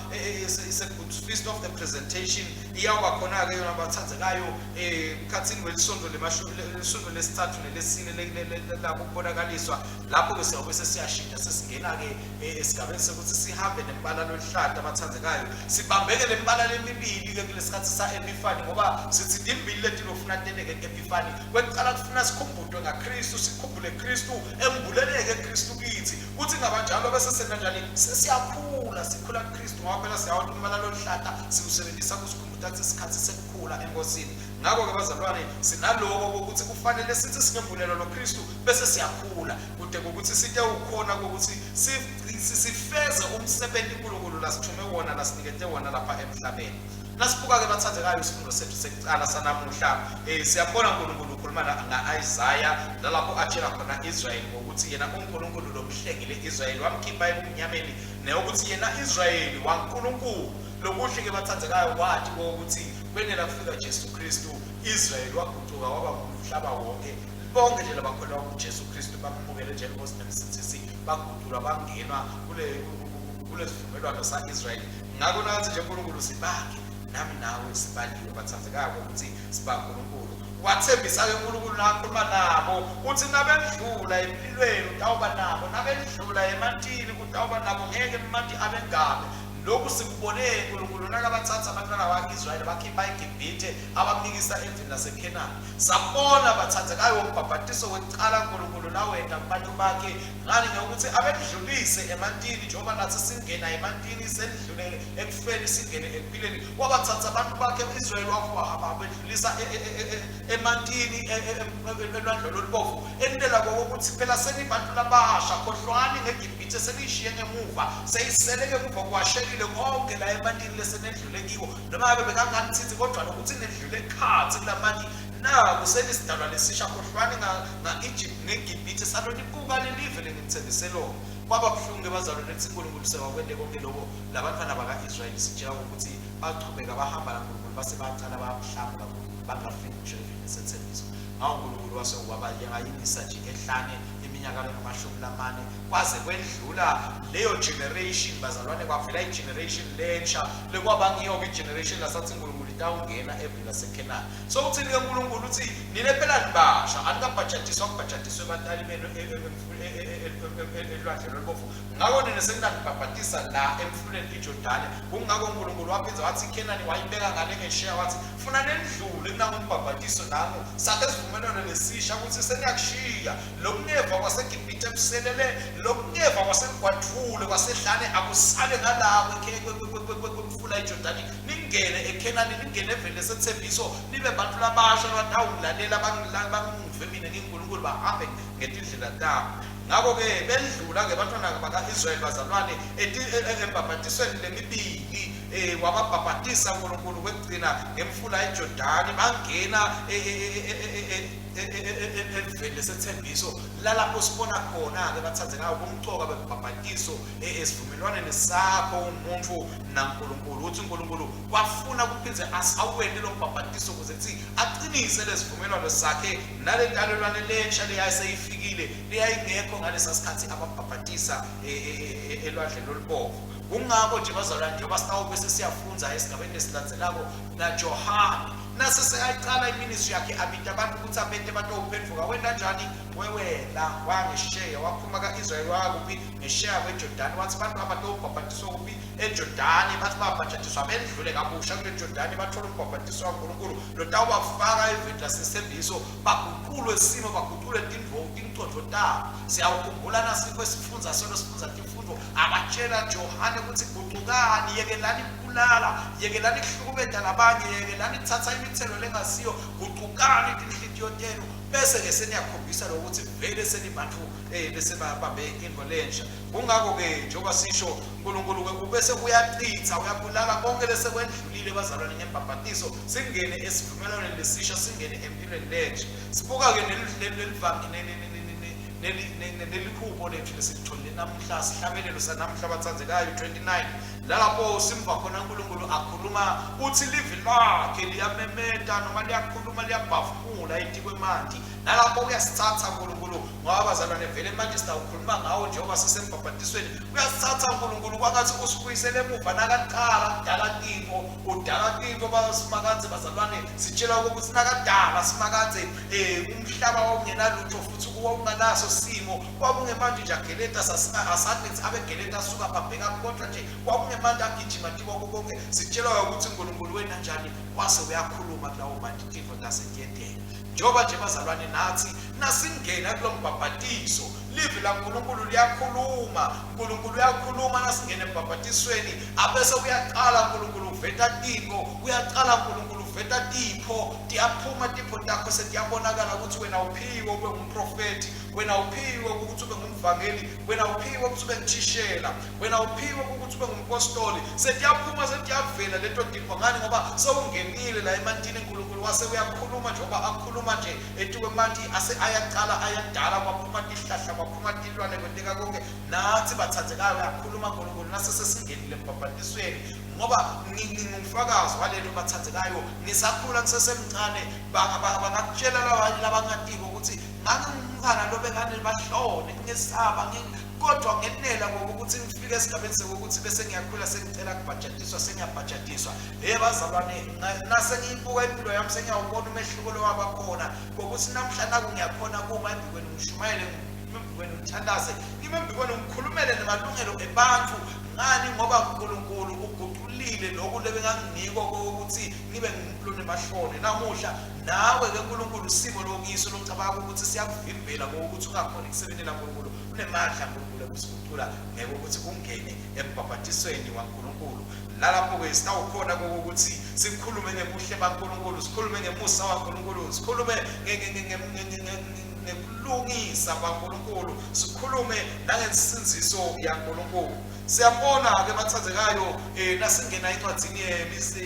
feast of the presentation iyawuba khona-ke yona bathandzekayo emkhathini welisonto lelisonto lesithathu nelesine labo kubonakaliswa. Lapho-ke siyawube sesiyashintsha sesingena-ke esigabeni sekuthi sihambe nembala loluhlata abathandzekayo, sibambeke le mbala lemibili-ke kulesikhathi sa-Epiphany, ngoba sithi timbili leti lofuna teneke e-Epiphany. Kwekucala kufuna sikhumbutwe ngaKristu, sikhumbule Kristu, embuleleke Kristu kithi, kuthi ngabanjalo bese senta njani? Sesiyakhula, sikhula kuKristu, ngoba phela siyawati umbala loluhlata siwusebenzisa kusikhumbuta ukuthi isikhathi sekukhula enkosini. Ngakho-ke bazalwane, sinaloko kokuthi kufanele sithi singembulelwa loKristu bese siyakhula kude kokuthi site ukhona kokuthi sifeze umsebenzi uNkulunkulu lasithume wona, lasinikete wona lapha emhlabeni. Nasibuka-ke bathandekayo isifundo sethu sekucala sanamuhla, siyabona uNkulunkulu ukhuluma nga-Isaya nalapho atshela khona Israyeli ngokuthi yena uNkulunkulu lomhlengile Israyeli wamkhipha ebumnyameni, neyokuthi yena Israyeli waNkulunkulu. Lokuhle-ke bathandekayo kwathi kokuthi kwenela kufika Jesu Kristu, Israyeli wagucuka waba ngumhlaba wonke. Bonke nje labakholwa kuJesu Kristu bamukele njengenkosi nemsindisi, baguculwa bangenwa kulesivumelwano sa-Israyeli. Ngakho nathi nje uNkulunkulu sibakhe, nami nawe sibaliwe bathandekayo ukuthi sibaNkulunkulu. Wathembisa-ke uNkulunkulu nakhuluma nabo uthi nabendlula emlilweni utawuba nabo, nabendlula emantini utawuba nabo, ngeke emanti abengabe. Lokhu sikubone uNkulunkulu nakabathatha abantwana bakwa-Israyeli bakhipha eGibhithe abamikisa endlini laseKhenani. Sabona bathandekayo umbhabhatiso wekucala uNkulunkulu lawenta kubantu bakhe ngani ngekuthi abendlulise emantini, njengoba nathi singena emantini sendlule ekufeni singene ekuphileni. Wabathatha abantu bakhe u-Israyeli wabedlulisa emantini elwandle lolubovu, entela kokuthi phela senibantu labasha, khohlwani ngeGibhithe seniyishiye ngemuva, seyisele ngemuva kuwashekile konke la emantini lesenedlule kiwo. Noma ngabe bekanganithithi kodwa nokuthi nedlule khathi kulamanti naku senisidalwa lesisha, khohlwani nga-Egypt ngeGibhithe, salonibuka lelive lenginithembise lona. Kwaba buhlungu-ke bazalwane ukuthi uNkulunkulu sewakwente konke loko labantwana baka-Israyeli sitshela ukuthi bachubeka bahamba naNkulunkulu base bacala bamhlamuka uNkulunkulu bangafiki ngisho eveni lesethembiso. Ngawo uNkulunkulu wase wabayingisa nje ehlane iminyaka lengamashumi lamane kwaze kwendlula leyo generation bazalwane, kwavela i-generation lensha lekwaba ngiyo-ke i-generation lasathi uNkulunkulu itawungena eveni laseKhenani. So uthini-ke uNkulunkulu? Uthi nine phela nibasha, anikabhajadiswa, kubhajadiswe batali benu elwandle lolubovu, ngakho nina senginanibhabhatisa la emfuleni iJordani. Kungakho uNkulunkulu waphinde wathi iKhenani wayibeka ngale ngesheya, wathi funa nendlule kunangumbhabhatiso nangu sakhe isivumelwano lesisha ukuthi seniyakushiya lokungeva kwaseGibhithe kuselele, lokungeva kwasemgwadvule kwasehlane akusale ngala kwemfula iJordani, ningene eKhenani, ningene eveni lesethembiso, nibe bantu labasha abatawungilalela bangive mina nginguNkulunkulu, bahambe ngetindlela tami. Ngakho-ke bendlula-ke abantwana baka-Israyeli bazalwane embhabhatisweni lemibili, wababhabhatisa uNkulunkulu kwekugcina ngemfula iJordani, bangena eveni lesethembiso lalapho sibona khona-ke bathandekayo kumcoka bembhabhatiso esivumelwaneni sakho umuntu naNkulunkulu, ukuthi uNkulunkulu wafuna kuphindze awente lo mbhabhatiso ukuze kuthi aqinise lesivumelwano sakhe nale ntalelwane lensha leyayiseyifikile leyayingekho ngalesa sikhathi ababhabhatisa elwandle lolubovu. Kungakho nje bazalwane, njengoba sitawube sesiyafunza esigabeni esilandzelako naJohane Nase sekayicala iministry yakhe abita abantu ukuthi abente batowuphendvuka wenta njani? Wewela wangesheya waphuma ka-Israyeli waya kuphi? Ngesheya kweJordani. Wathi abantu abatowubhabhadiswa kuphi? EJordani. Bathi babhajadiswa bendlule kabusha kule Jordani bathola umbhabhadiso waNkulunkulu lotawubafaka eveni lasesembiso baguqulwe simo baguqulwe tingcondvo tabo. Siyawukhumbula nasikho esifundza solo sifundza tifundvo abatshela Johane ukuthi gucukani yekelani kubulala yekelani kuhlukumeta labanye yekelani kuthatha imithelo lengasiyo gucukani tinhlitiyo tenu bese-ke seniyakhombisa lokuthi vele senibantu um bese babambe intfo lensha. Kungako-ke njengoba sisho uNkulunkulu-ke ubese uyachitha uyabulala konke lesekwendlulile bazalwane ngebhabhatiso singene esivumelwaneni lesisha singene empilweni lensha. Sibuka-ke nelihubo lethu lesilitholile namuhla sihlabelelo sanamhla batsandzekayo 29 lalapho simva khona uNkulunkulu akhuluma uthi livi lakhe liyamemeta noma liyakhuluma liyabhavumula etikwemanti nalapho uyasithatha uNkulunkulu ngoba bazalwane vele manje sitawukhuluma ngawo njengoba sisembhabhadisweni uyasithatha uNkulunkulu kwangathi usibuyisele emuva nakaqala kudala tintfo udala tintfo basimakadze bazalwane sitshela ukuthi nakadala simakadze um umhlaba wawungenalutho futhi wawunganaso simo kwakungemanti nje ageleta asathi abegeleta asuka babheka kodwa nje kwakungemanti agijima tikwako konke sitshelwa ukuthi uNkulunkulu wena njani wase uyakhuluma kulawo manti tintfo tasetiyenteka Njengoba nje bazalwane nathi nasingena kulo mbhabhatiso livi laNkulunkulu liyakhuluma uNkulunkulu uyakhuluma nasingena embhabhatisweni abese uyaqala uNkulunkulu uveta tintfo uyaqala uNkulunkulu uveta tipho tiyaphuma tipho takho setiyabonakala ukuthi wena uphiwe ube ngumprofethi wena uphiwe ukuthi ube ngumvangeli wena uphiwe ukuthi ube ngithishela wena uphiwe ukuthi ube ngumpostoli setiyaphuma setiyavela leto tipho ngani ngoba sewungenile la emantini uNkulunkulu wase uyakhuluma njengoba akhuluma nje etikwemanti ase ayaqala ayadala kwaphuma tihlahla kwaphuma tilwane kwenteka konke nathi bathandekayo uyakhuluma uNkulunkulu nase sesingenile embhabhatisweni ngoba ngingumfakazi walento bathandekayo ngisakhula ngisesemncane bangakutshela labanye labangatiko ukuthi ngangingumntwana lobekane bahlone ngingesaba Kodwa ngenela ngokuthi ngifike esigabeni sokuthi bese ngiyakhula sengicela kubhajatiswa sengiyabhajatiswa. Hey bazalwane nase ngiyibuka impilo yami sengiyawubona umehluko lowaba khona ngokuthi namhla naku ngiyakhona kuma embikweni ngishumayele embikweni ngithandaze ngime embikweni ngikhulumele namalungelo ebantu ngani ngoba uNkulunkulu uguqulile lokhu lebenganginiko ukuthi ngibe ngumuntu lonemahloni namuhla nawe ke uNkulunkulu isimo lokiso locabanga ukuthi siyakuvimbela ngokuthi ungakhoni kusebenzela uNkulunkulu Unemandla uNkulunkulu ekusigucula ngeke ukuthi ungene embhabhatisweni waNkulunkulu. Nalapho-ke sitawukhona kokuthi sikhulume ngebuhle baNkulunkulu, sikhulume ngemusa waNkulunkulu, sikhulume ngekulungisa kwaNkulunkulu, sikhulume nangensindziso yaNkulunkulu. Siyabona-ke bathandekayo um nasingena encwadini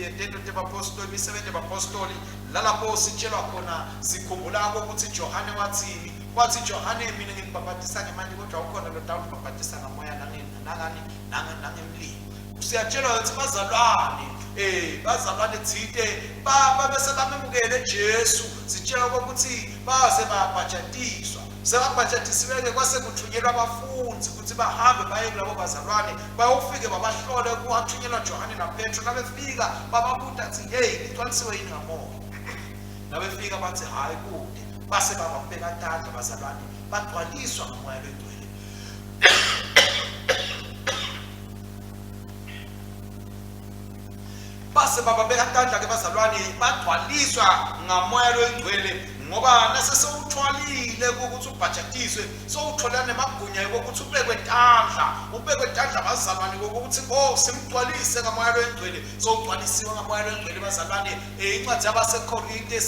yetento tebapostoli, imisebenzi yabapostoli, lalapho sitshelwa khona sikhumbula ukuthi Johane wathini Wathi Johane, mina nginibhabhadisa ngemanti kodwa ukhona lo tawunibhabhadisa ngamoya nangani nangemlilo. Siyatshelwa ukuthi bazalwane eh bazalwane thite babese bamemukele Jesu sitshelwa ukuthi baze babhajatiswa sebabhajatisiwe-ke kwase kuthunyelwa abafundi ukuthi bahambe baye kulabo bazalwane bayofike babahlole kwathunyelwa Johane naPetro nabefika bababuta athi hey nigcwalisiwe yini ngamoya nabefika bathi hhayi kude Base bababeka tandla bazalwane bagcwaliswa ngomoya longcwele. Base bababeka tandla ke bazalwane bagcwaliswa ngamoya longcwele ngoba nase sewuthwalile ukuthi ubhajatiswe sewuthola nemagunya yokuthi ubekwe tandla ubekwe tandla bazalwane kokuthi oh simgcwalise ngamoya longcwele sowugcwalisiwe ngamoya longcwele bazalwane Eh, incwadi yabaseKorinte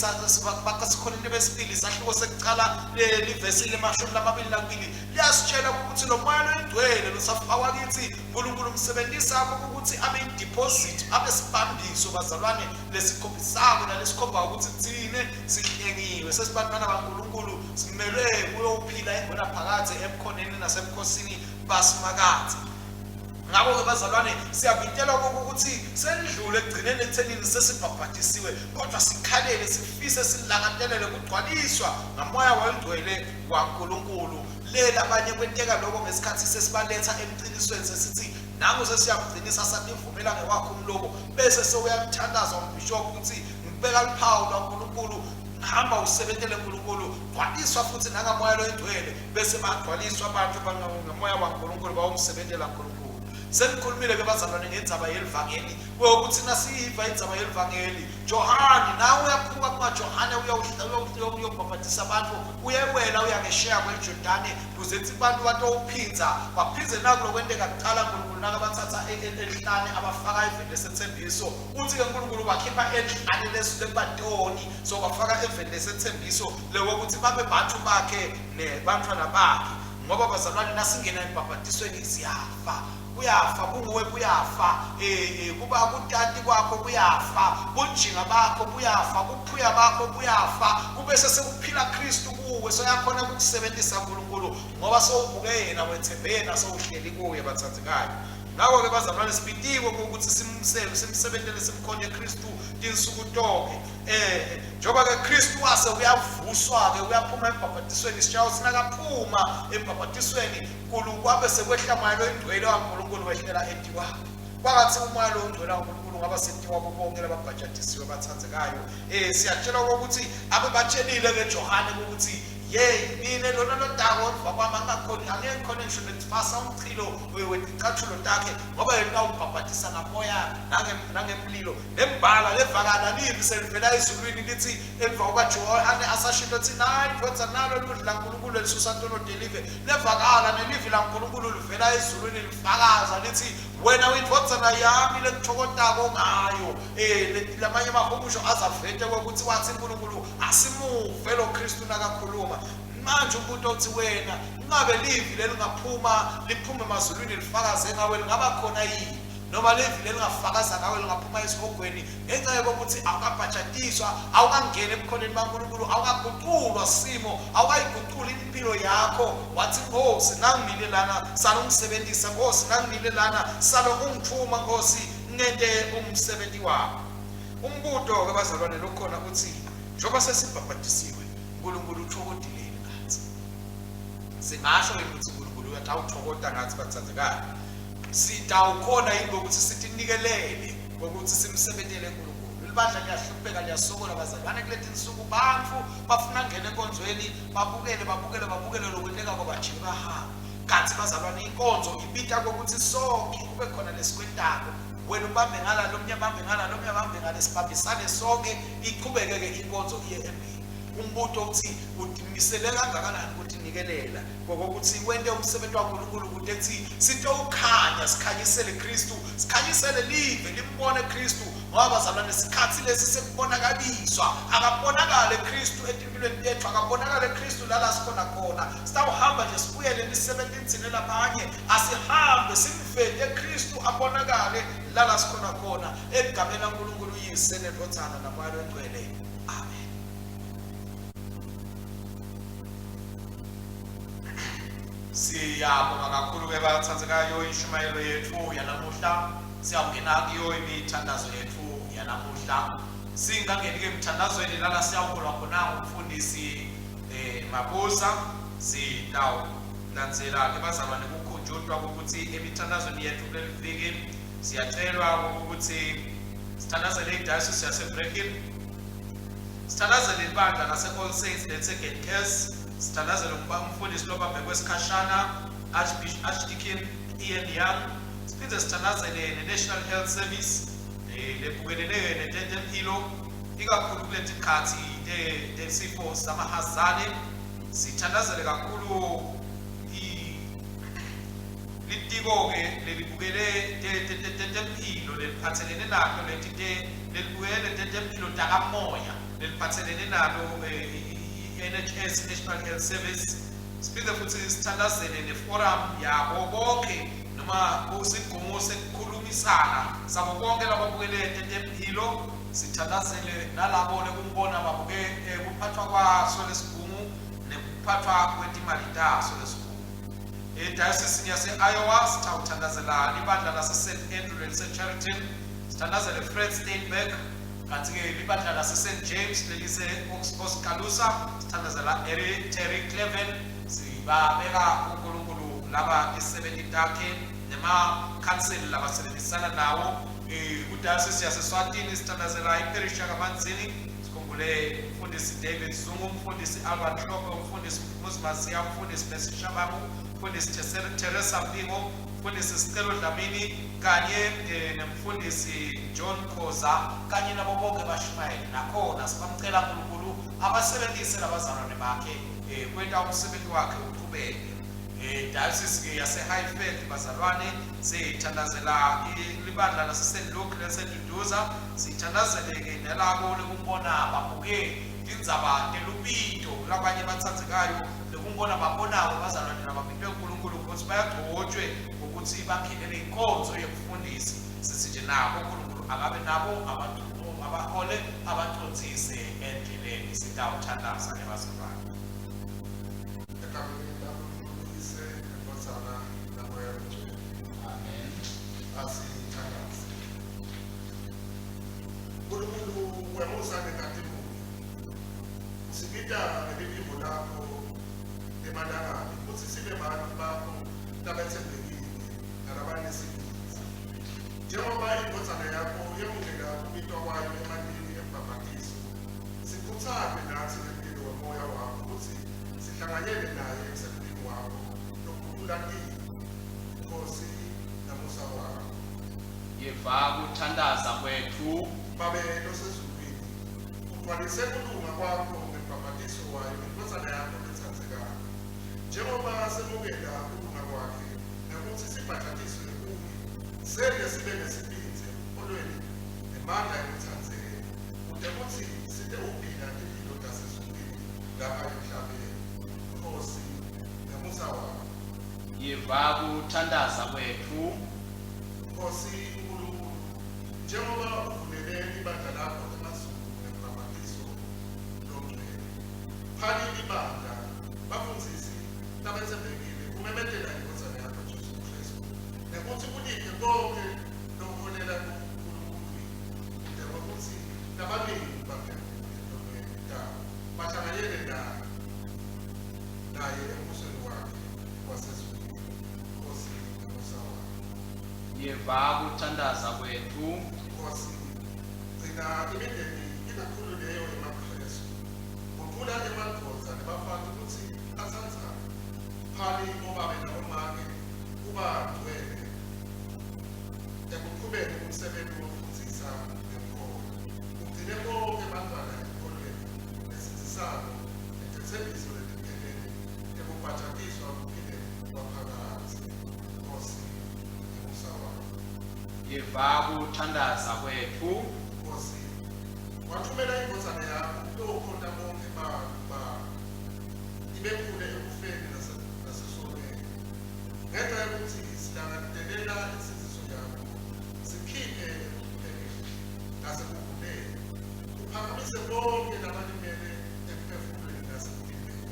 baseKorinte besibili isahluko sekuqala livesi lemashumi lamabili nakubili liyasitshela ukuthi lo moya loyingcwele losafakwa kithi uNkulunkulu umsebenzisa ukuthi abe i-deposit abe sibambiso bazalwane lesikhombisako nalesikhomba ukuthi thine sihlengiwe sesibantwana baNkulunkulu simelwe kuyophila ingona phakadze ebukhoneni nasebukhosini basimakadze Ngakho-ke bazalwane siyabitelwa kokuthi sendlule ekugcineni ekuthenini sesibhabhadisiwe kodwa sikhalele sifise silangatelele kugcwaliswa ngamoya wengcwele waNkulunkulu le labanye kwenteka lokho ngesikhathi sesibaletha emqinisweni sesithi nangu sesiyamgcinisa sativumela ngewakho umlomo bese sewuyamthandaza umbhishobhi ukuthi Ngikubeka luphawu lwaNkulunkulu, hamba usebentele uNkulunkulu, gcwaliswa futhi nangamoya loyingcwele. Bese bagcwaliswa abantu ngamoya waNkulunkulu, bawumsebentela uNkulunkulu. Senikhulumile ke bazalwane ngendzaba yelivangeli, kuyokuthi nasiyiva indzaba yelivangeli, Johane nawe uyaphuma kumaJohane uyobhabhadisa abantu, uyewela uya ngesheya kweJordane kuze kuthi abantu batowuphindza baphindze naku lokwenteka kuqala uNkulunkulu nakabathatha elihlane abafaka eveni lesethembiso. Uthi-ke uNkulunkulu ubakhipha elihlane lekubatoni, so bafaka eveni lesethembiso lekokuthi babe bantu bakhe nebantwana bakhe. Ngoba bazalwane nasingena embhabhadisweni siyafa, kuyafa, bunguwe buyafa, kuba kutati kwakho kuyafa, bunjinga bakho buyafa, buphuya bakho buyafa, kubese sekuphila Kristu kuwe, soyakhona ukukusebenzisa uNkulunkulu ngoba sowubuke yena, wethembe yena, sowuhleli kuye bathandekayo. Ngakho-ke bazalwane sibitiwe ukuthi simsebentele simkhonye Kristu tinsuku tonke. Njengoba-ke Kristu wase uyavuswa-ke uyaphuma embhabhatisweni, isishayo sinakaphuma embhabhatisweni kwabe sekwehla moya loyingcwele waNkulunkulu wehlela etikwakhe. Kwangathi umoya loyingcwele waNkulunkulu ungaba setikwabo bonke lababhajadisiwe abathandekayo. Siyatshelwa ukuthi abebatshelile-ke Johane ukuthi yeyi mina lona lotako emva kwami angingakhoni, angeke ngikhone ngisho nekuthwasa umchilo weticathulo takhe, ngoba yena uyawubhabhadisa ngamoya nangemlilo. Nembala levakala livi selivela ezulwini lithi emva kukaJohane asasho into ethi nayi ndvodza nalo livi laNkulunkulu elisusa tono telive. Levakala nelivi laNkulunkulu livela ezulwini lifakaza lithi wena uyindvodzana yami lengithokodako ngayo. Lamanye amahumusho azavete ukuthi wathi uNkulunkulu asimuve lo Kristu nakakhuluma. Manje umbuto uthi wena ngabe livi lelingaphuma liphume emazulwini lifakaze ngawe lingaba khona yini? Noma livi lelingafakaza ngawe lingaphuma esihogweni ngenxa yokuthi awukabhajatiswa, awukangeni ebukhoneni baNkulunkulu, awukaguqulwa simo, awukayiguquli impilo yakho. Wathi Nkosi nangimile lana salo ungisebenzisa, Nkosi nangimile lana salo ungithuma, Nkosi ngente umsebenzi wakho. Umbuto-ke bazalwane lokhona uthi njengoba sesibhabhadisiwe uNkulunkulu uthokodile yini ngathi? Singasho yini ukuthi uNkulunkulu uyatawuthokoda ngathi bathandekayo? Sitawukhona yini ngokuthi sitinikelele ngokuthi simsebentele uNkulunkulu? Libandla liyahlupheka liyasokola bazalwane kuleti nsuku, bantfu bafuna ngena enkonzweni babukele babukele babukele lokwenteka kwabajike bahambe. Kanti bazalwane inkonzo ibita kokuthi sonke kube khona lesikwentako, wena ubambe ngala, lomnye abambe ngala, lomnye abambe ngale, sibambisane sonke iqhubeke-ke inkonzo iye embili. Umbuto uthi utimisele kangakanani ukutinikelela ngokokuthi wente umsebenzi waNkulunkulu kude kuthi sitowukhanya sikhanyisele Kristu, sikhanyisele live limbone Kristu, ngoba bazalwane sikhathi lesi sekubonakaliswa, akabonakale Kristu etimpilweni tethu, akabonakale Kristu lala sikhona khona. Sitawuhamba nje sibuyele emisebentini thina labanye, asihambe simvete Kristu abonakale lala sikhona khona, egameni laNkulunkulu uYise neNdvodzana naMoya loNgcwele. Amen. Siyabonga kakhulu ke bathandekayo inshumayelo yethu yanamuhla. Siyawungena kuyo imithandazo yethu yanamuhla. Singangeni ke emthandazweni lana siyawuholwa khona ngumfundisi Mabuza. Sitawulandzela ke bazalwane kukhunjutwa ukuthi emithandazweni yethu kuleli viki siyacelwa ukuthi sithandazele iDiocese yaseBreckin, sithandazele ibandla lase-All Saints leliseGenkes, sithandazele umfundisi lobambe kwesikhashana Archdeacon Ian Young, siphinde sithandazele ne-National Health Service lebukelele netempilo ikakhulu kuleti khathi tesifo samahazane. Sithandazele kakhulu litiko-ke lelibukele tetempilo leliphathelene nalo leti lelibukele tetempilo takamoya leliphathelene nalo i-NHS, National Health Service. Siphinde futhi sithandazele neforum yabo bonke noma kusigungu sekukhulumisana sabo bonke lababukele tetempilo. Sithandazele nalabo lekungibona babuke kuphathwa kwaso lesigungu nekuphathwa kwetimali taso lesigungu. Edayosisini yase-Iowa sitawuthandazela libandla lase-St Andrew lelise-Chariton, sithandazele Fred Steinberg, kanti-ke libandla lase-St James lelise-Oskaloosa sithandazela Terry Cleven. Sibabeka kuNkulunkulu laba tisebenti takhe nemakhanseli labasebenzisana nawo. Kudayosisi yaseSwatini sithandazela iparish yakaManzini, sikhumbule umfundisi David Zungu, umfundisi Albert Hlophe, umfundisi Mphumuzi Maziya, umfundisi Mercy Shabangu, umfundisi Teresa Mpingo, umfundisi Sicelo Dlamini kanye nemfundisi John Khoza kanye nabo bonke bashumayeli. Nakhona sibamcela uNkulunkulu abasebenzise labazalwane bakhe kwenta umsebenzi wakhe uqhubeke. Diocese yase-Highveld bazalwane, sithandazela libandla lase-St Luke leliseDuduza, sithandazele-ke nalabo lekumbona babuke tindzaba telubito labanye batsandzekayo lekumbona babonako bazalwane lababitwe uNkulunkulu ukuthi bayagcotshwe ukuthi bangenele inkonzo yebufundisi. Sithi nje nabo uNkulunkulu akabe nabo, abahole, abacondzise endleleni. Sitawuthandaza-ke bazalwane. Egameni laNkulunkulu Uyise, neNdvodzana, naMoya Longcwele. Amen. Asithandaze. Nkulunkulu wemusa nenkazimulo, usibita ngeliphimbo lakho emalangabi kutsi sibe bantfu bakho labetsembekile nalabanesibindzi. Njengoba indvodzana yakho yemukela kubitwa kwayo emantini embhabhatiso, sikhutsate natsi ngemlilo wemoya wakho kutsi sihlanganyele naye emsebentini wakho logucula tintfo. Nkhosi, namusa wakho. Yeva kuthandaza kwetfu. Babe losezulwini, ugcwalise kulunga kwakho ngembhabhatiso wayo indvodzana yakho letsandzekako. Njengoba semukela kulunga kwakhe ngekutsi sibhajatiswe kuye, sente sibe nesibindzi ekukholweni nemandla ekutsandzeni, kute kutsi sitewuphila timphilo tasezulwini lapha emhlabeni. Nkhosi, ngemusa wakho. Yeva kuthandaza kwetfu. Nkhosi Nkulunkulu, njengoba uvulele libandla lakho emazulu ngembhabhatiso longcwele, phani libandla bafundzisi labetsembekile kumemetela indvodzana yakho Jesu Khristu, nekutsi uliphe konkhe lokuholela kuNkulunkulu, kute kwekutsi labaningi baphendvuke etonweni tabo bahlanganyele naye embusweni wakhe wasezulwini. Nkhosi, ngemusa wakho. Yeva kuthandaza kwetfu. Nkhosi, gcina imindeni ikakhulu leyo yemaKhristu, gucula emadvodza nebafati kutsi atsandzane, phani bobabe nabomake kuba ngcwele ekuqhubeni umsebenti wokufundzisa ngenkholo, ugcine bonke bantfwana enkholweni lesindzisako netetsembiso letiphelele tekubhajatiswa kuphileni kwaphakadze. Nkhosi, ngemusa wakho. Yeva kuthandaza kwetfu. Nkhosi, wathumela indvodzana yakho kutokhonta bonke bantfu bakho, ibephule ekufeni nasesonweni. Ngenxa yokuthi silangatelela insindziso yakho, sikhiphe ekuhluphekeni nasekuguleni, uphakamise bonke labalimele emphefumulweni nasemtimbeni.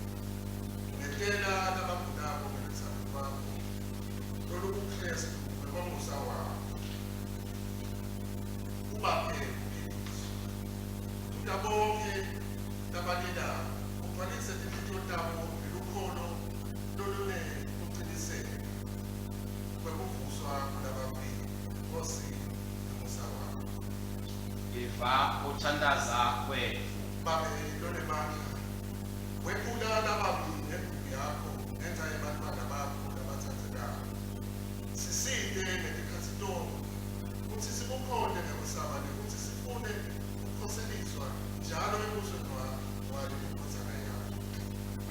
Ngetela labagulako ngelutsandvo lwakho lolukuKhristu ngekwemusa wakho. Ubaphe kuphiliswa. Duduta bonke labalilako, ugcwalise tinhlitiyo tabo ngelukholo lolunekuciniseka kwekuvuswa kulabafile. Nkhosi, ngemusa wakho. Yeva kuthandaza kwetfu. Babe lonemandla, wephula lababi ngenduku yakho ngenxa yebantfwana bakho labatsandzekako. Sisite ngetikhatsi tonkhe kutsi sikukhonte ngekwesaba nekutsi sifune kukhoseliswa njalo embusweni wayo indvodzana yakho.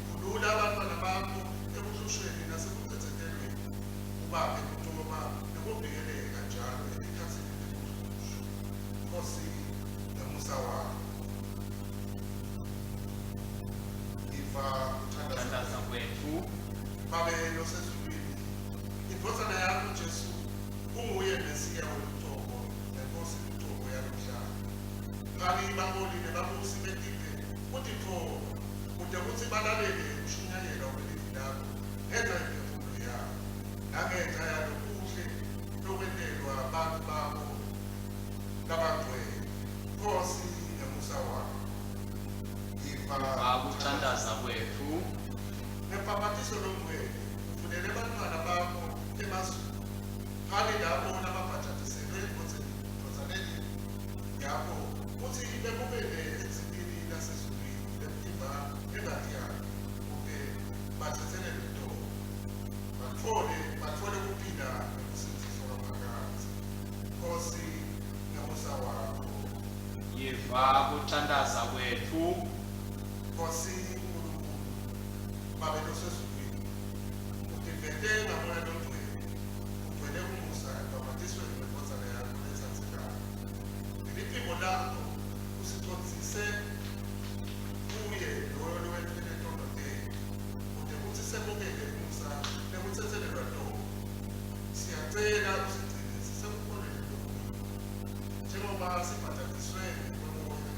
Khulula abantwana bakho ekuhlushweni nasekucindzetelweni, ubaphe kuncoba nekuvikeleka njalo etikhatsini tekuhlushwa. Nkhosi, ngemusa wakho. Iva kuthandaza Kuthandaza kwetfu. Babe losezulwini, indvodzana yakho Jesu unguye Mesiya welucobo nenkosi lucobo yalomhlaba. Phani baholi nebabusi betive kutitfoba kute kutsi balalele kushunyayelwa kwelivi lakho ngenxa yemphefumulo yabo nangenxa yalokuhle lokwentelwa bantfu bakho labangcwele. Nkhosi, ngemusa wakho. Iva Yeva kuthandaza kwetfu. Ngebhabhatiso longcwele uvulele bantfwana bakho emazulu, phani labo lababhajatiselwe endvodzeni Kutsi bemukele edzilini lasezulwini lemtimba nengati yakhe, kute batsetselelwe tono, batfole batfole kuphila nekusindziswa kwaphakadze. Nkhosi, ngemusa wakho. Yiva kuthandaza kwetfu. Nkhosi Nkulunkulu, Babe losezulwini, utivete ngaMoya loNgcwele, ugcwele umusa ekubhabhatisweni kweNdvodzana yakho letsandzekako. Ngeliphimbo lakho usicondzise kuye loyo lowetfwele tono tetfu, kute kutsi semukele umusa nekutsetselelwa tono. Siyacela usigcine sisekukholweni lokukhulu, njengoba sibhajatiswe ngekwemoya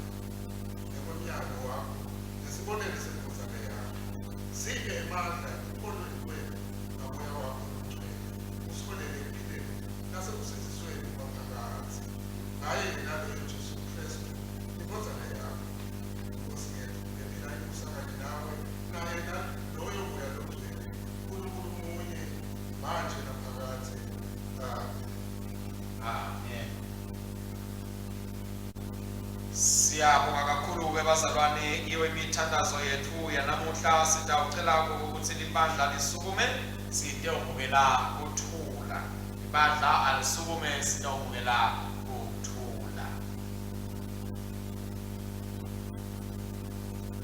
ngekwemyalo wakho ngesibonelo seNdvodzana yakho. Siphe emandla ekukholweni kwetfu ngaMoya wakho loNgcwele, usiholele ekuphileni nasekusindzisweni kwaphakadze. Ngaye yena loyo Jesu Khristu, iNdvodzana yakho, iNkhosi yetfu, lephila ibusa kanye nawe, naye loyo Moya loNgcwele, Nkulunkulu munye, manje naphakadze. Amen. Amen. Siyabonga kakhulu-ke bazalwane iyo imithandazo yethu yanamuhla. Sitawucela ukuthi libandla lisukume sitewumukela kuthula. Ibandla alisukume sitewumukela kuthula.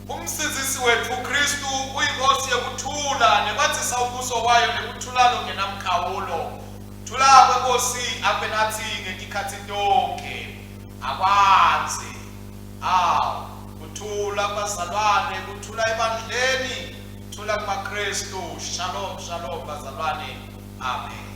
Umsindzisi wetfu Kristu uyinkosi yekuthula nekwadzisa umbuso wayo nekuthula lokungenamkhawulo. Thula kweNkosi akube natsi ngetikhatsi tonkhe. Akwandze. Awu, kuthula kubazalwane, kuthula ebandleni, kuthula kumaKristu. Shalom, shalom bazalwane. Amen.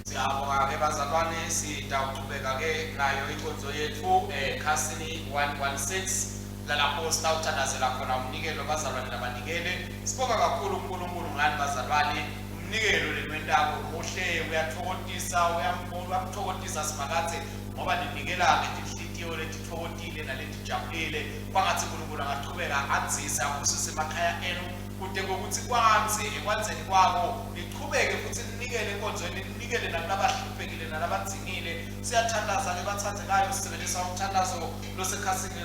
Siyabonga-ke bazalwane, sitawuchubeka-ke nayo inkonzo yetfu ekhasini 116 lalapho sitawuthandazela khona umnikelo bazalwane labanikele. Sibonga kakhulu uNkulunkulu ngani bazalwane, umnikelo leniwentako muhle, uyatfokotisa, uyamtfokotisa Simakadze ngoba ninikela ngetinhlitiyo letitfokotile naletijabulile. Kwangatsi uNkulunkulu angachubeka andzise abusise emakhaya enu kute kwekutsi kwandze ekwandzeni kwako nichubeke futsi ninikele enkonzweni ninikele nakulabahluphekile nalabadzingile. Siyathandaza-ke bathandzekayo, sisebenzisa umthandazo losekhasini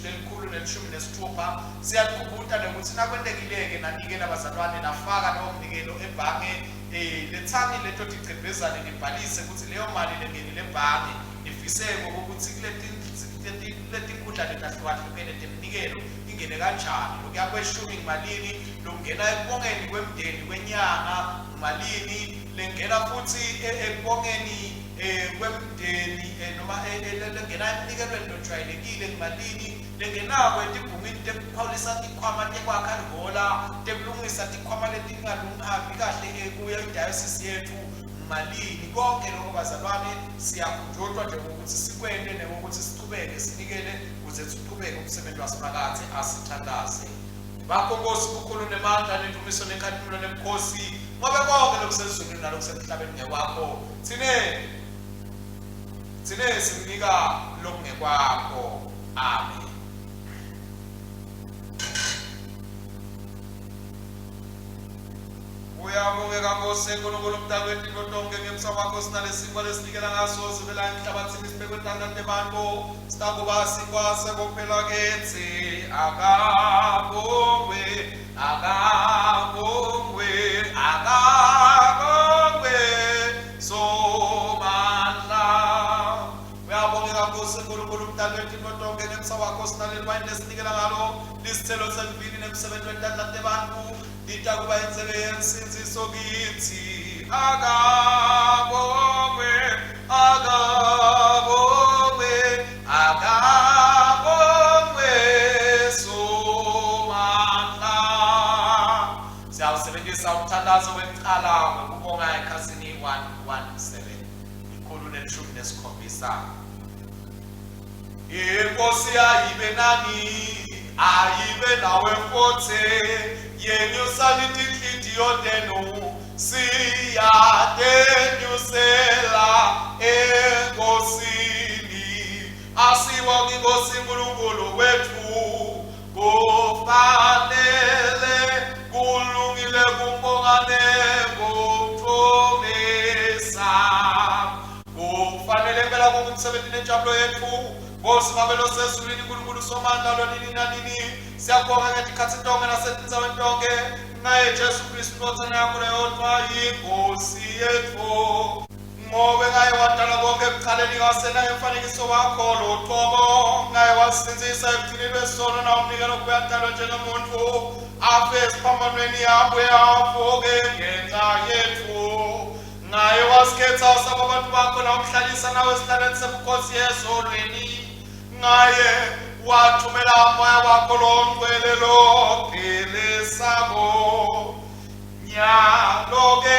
lelikhulu nelishumi nesitfupha. Siyanikhumbuta nekutsi nakwentekile-ke nanikela bazalwane, nafaka lowo mnikelo ebhange, letsani leto tigcebhezane nibhalise kutsi leyo mali lengenile ebhange nifise ngokuthi kuletinkundla letahlukahlukene teminikelo ingene kanjani. Lokuya kweshumi ngumalini, lokungena ekubongeni kwemndeni kwenyanga ngumalini, lengena futhi ekubongeni kwemndeni noma lengena emnikelweni lojwayelekile ngumalini, lengenako etigungwini tekukhawulisa tikhwama tekwakha lihola, tekulungisa tikhwama letingalungihambi kahle kuyo idayosisi yethu malini. Konke lokho bazalwane siyakhunjutwa nje ngokuthi sikwente nekokuthi sichubeke sinikele kuze sichubeke umsebenzi waSimakadze. Asithandaze. Bakho Nkosi bukhulu nemandla nendumiso nenkhatimulo nebukhosi, ngobe konke lokusezulwini nalokusemhlabeni ngekwakho. Thine sikunika lokungekwakho. Amen. Uyabongeka Nkosi Nkulunkulu mdali wetintfo tonkhe, ngemsa wakho sinalesinkwa lesinikela ngaso sivela emhlabathini sibekwe tandla tebantfu, sitakuba sinkwa sekuphila kitsi. Akabongwe, akabongwe, akabongwe Somandla. Uyabongeka Nkosi Nkulunkulu mdali wetintfo tonkhe, ngemsa wakho sinaleli wayini lesinikela ngalo lisithelo selivini nemsebenzi wetandla tebantfu, litakuba indzebe yensindziso kitsi. Akabongwe, akabongwe, akabongwe Somandla. Siyawusebenzisa umthandazo wekucala wekubonga ekhasini 117, 117. Inkosi ayibe nani, ayibe nawe futhi. Yenyusani tinhlitiyo tenu, siyatenyusela enkosini. Asibonge iNkosi uNkulunkulu wetfu, kufanele kulungile kumbonga nekumdvumisa. Kufanele impela. kungumsebenzi nenjabulo yetfu. Nkosi Babe losezulwini, Nkulunkulu Somandla lonini nanini, siyakubonga ngetikhatsi tonkhe nasetindzaweni tonkhe ngaye Jesu Kristu Ndvodzana yakho leyodvwa iNkhosi yetfu. Ngobe ngaye wadala konke ekucaleni kasenaye umfanekiso wakho luqobo, ngaye wasisindzisa ekugcineni lwesono nawumnikelo kube adalwe njengemuntfu, afe esiphambanweni abuye avuke ngenxa yetfu. Ngaye wasikhetsa saba bantu bakho nawumhlalisa nawe esihlalweni sebukhosi ezulwini. Ngaye wathumela moya wakho longcwele lophilisako. Nyalo-ke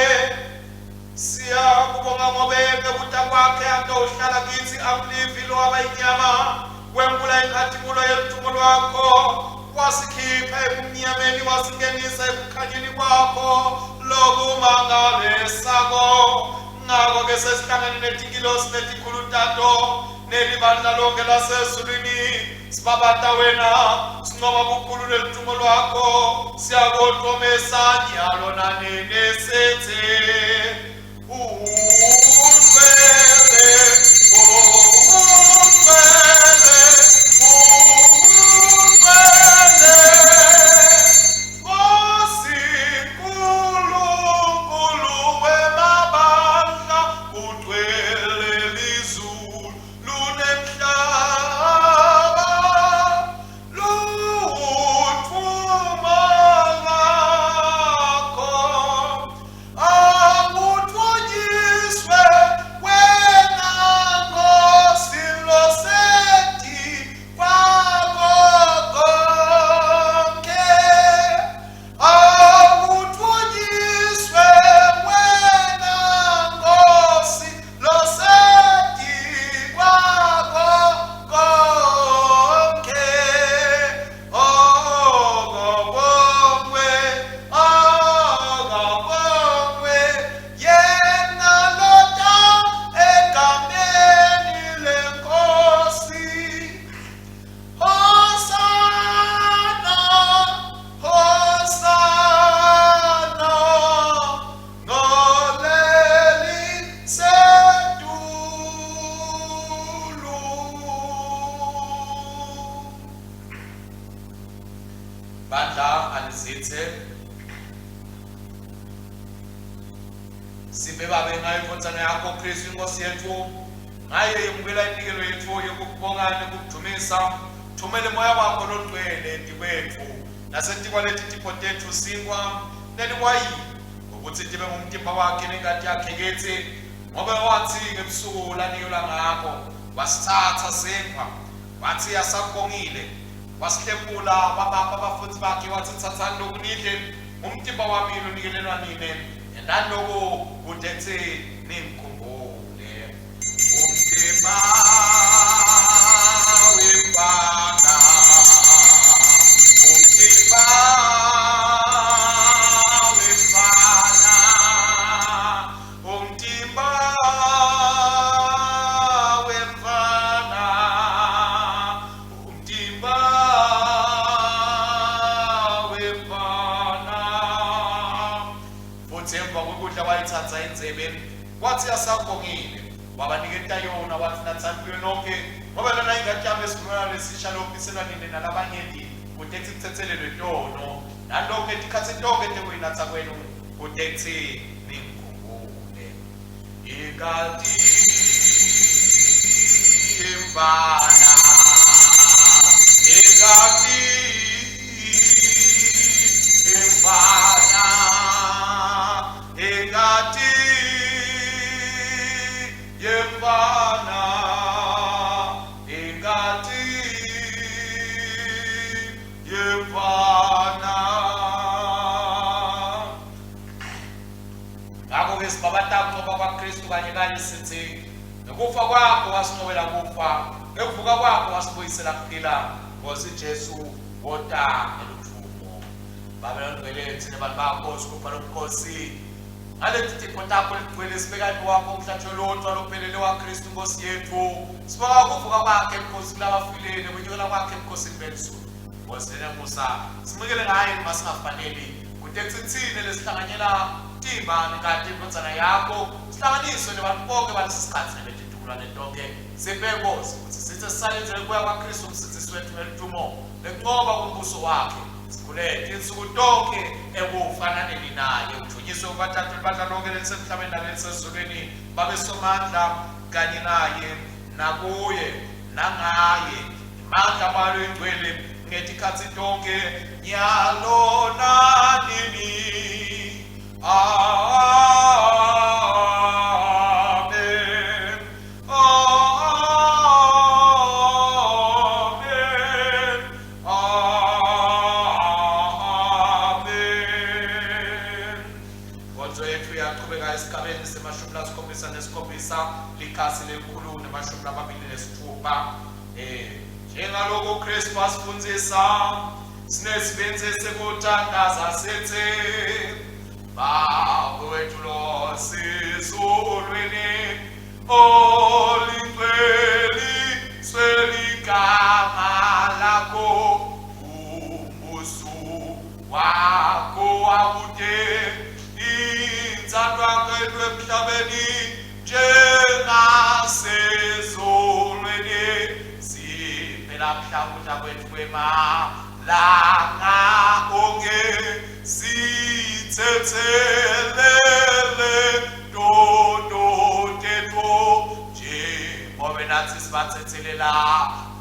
siyakubonga ngobe ngekuta kwakhe atowuhlala kitsi amlivi lowaba inyama wembula inkhatimulo yeluthumo lwakho wasikhipha ebumnyameni wasingenisa ekukhanyeni kwakho lokumangalisako. Ngako-ke sesihlangene netingilosi netikhulu tato nelibandla lonke lasezulwini sibabata wena sincoma bukhulu leluthumo lwakho siyakutomesa nyalo nanini sithi ungcwele ungcwele ungcwele Nkosi Nkulunkulu wemabandla kugcwele lizulu lunemhlaba luwutfuma lakho awutfunyiswe wena Nkosi loseti kwako konke awutfunyiswe wena Nkosi loseti kwako konke akabongwe akabongwe yena lota egameni lenkosi Hosanna Hosanna ngoleli setulu. Bandla alizithe Sipe babe ngayo indvodzana yakho Kristu inkosi yetfu ngaye yemukela iminikelo yetfu yekukubonga nekukudvumisa thumele moya wakho longcwele etikwetfu nasetikwaleti tipho tetfu sinkwa neliwayini ngokuthi tibe ngumtimba wakhe nengati yakhe kitsi ngobe wathi ngebusuku lanikelwa ngakho wasithatha sinkwa wathi asakubongile wasihlephula wabapha abafundi bakhe wathi thathani lokhu nidle ngumtimba wami lonikelelwa nine yentani lokhu kude kuthi ningikhumbule umtimba wemfana umtimba wemfana umtimba wemfana umtimba wemfana futhi emva kokudla wayithatha indzebe wathi asabongile wabaniketa yona wathi nathani kuyo nonke ngoba lona ingati yami esivumelwano lesisha lophiselwa nine nalabanyenti kute kuthi kuthethelelwe tono nalokho etikhathi tonke tekuyinatha kwenu kute kuthi ningikhumbule ingati yemvana ingati yemvana ingati yemvana ingati yemvana ngakho-ke sibabata kunqoba kwaKristu kanye kanye sithi ngekufa kwakho wasinqobela kufa ngekuvuka kwakho wasibuyisela kuphila Nkosi Jesu wota ngeludvumo Babe longcwele thina bantu bakho sigubha lobukhosi ngaleti tipho takho ligcwele sibekani wakho umhlatshelo lodwa lophelele waKristu Nkosi yethu sibonga ukuvuka kwakhe Nkosi kulabafile nekunyukela kwakhe ebukhosini belizulu Nkosi lenemusa simukele ngaye noma singafaneli kute kuthi thine lesihlanganyela timba ngati indvodzana yakho sihlanganiswe nebantu bonke balesi sikhathi nebetitukulwane. netitukulwane tonkhe. Siphe Nkosi kutsi sitse sisalindzele kubuya kwaKhristu uMsindzisi wetfu ngeludumo nekuncoba kombuso wakhe. Sikhuleke tinsuku tonkhe ekufananeni naye. Udvunyiswe ubathathu libandla lonke lelisemhlabeni nalelisezulwini. Babe Somandla kanye naye nakuye nangaye emandla Moya Loyingcwele ngetikhatsi tonkhe nyalo nanini. Amen. Amen. Amen. Inkonzo yethu iyaqhubeka esigabeni semashumi lasikhombisa nesikhombisa likhasi lelikhulu nemashumi lamabili nesitfupha. Njengalokhu Kristu asifundzisa sinesibindzi sekuthandaza sithi Babe wethu losezulwini olingcweliswe ligama lakho umbuso wakho awute intsandvo yakho emhlabeni njengasezulwini siphe lamhla kudla kwethu kwemalanga onke sithethelele tono tethu njengobe nathi sibathethelela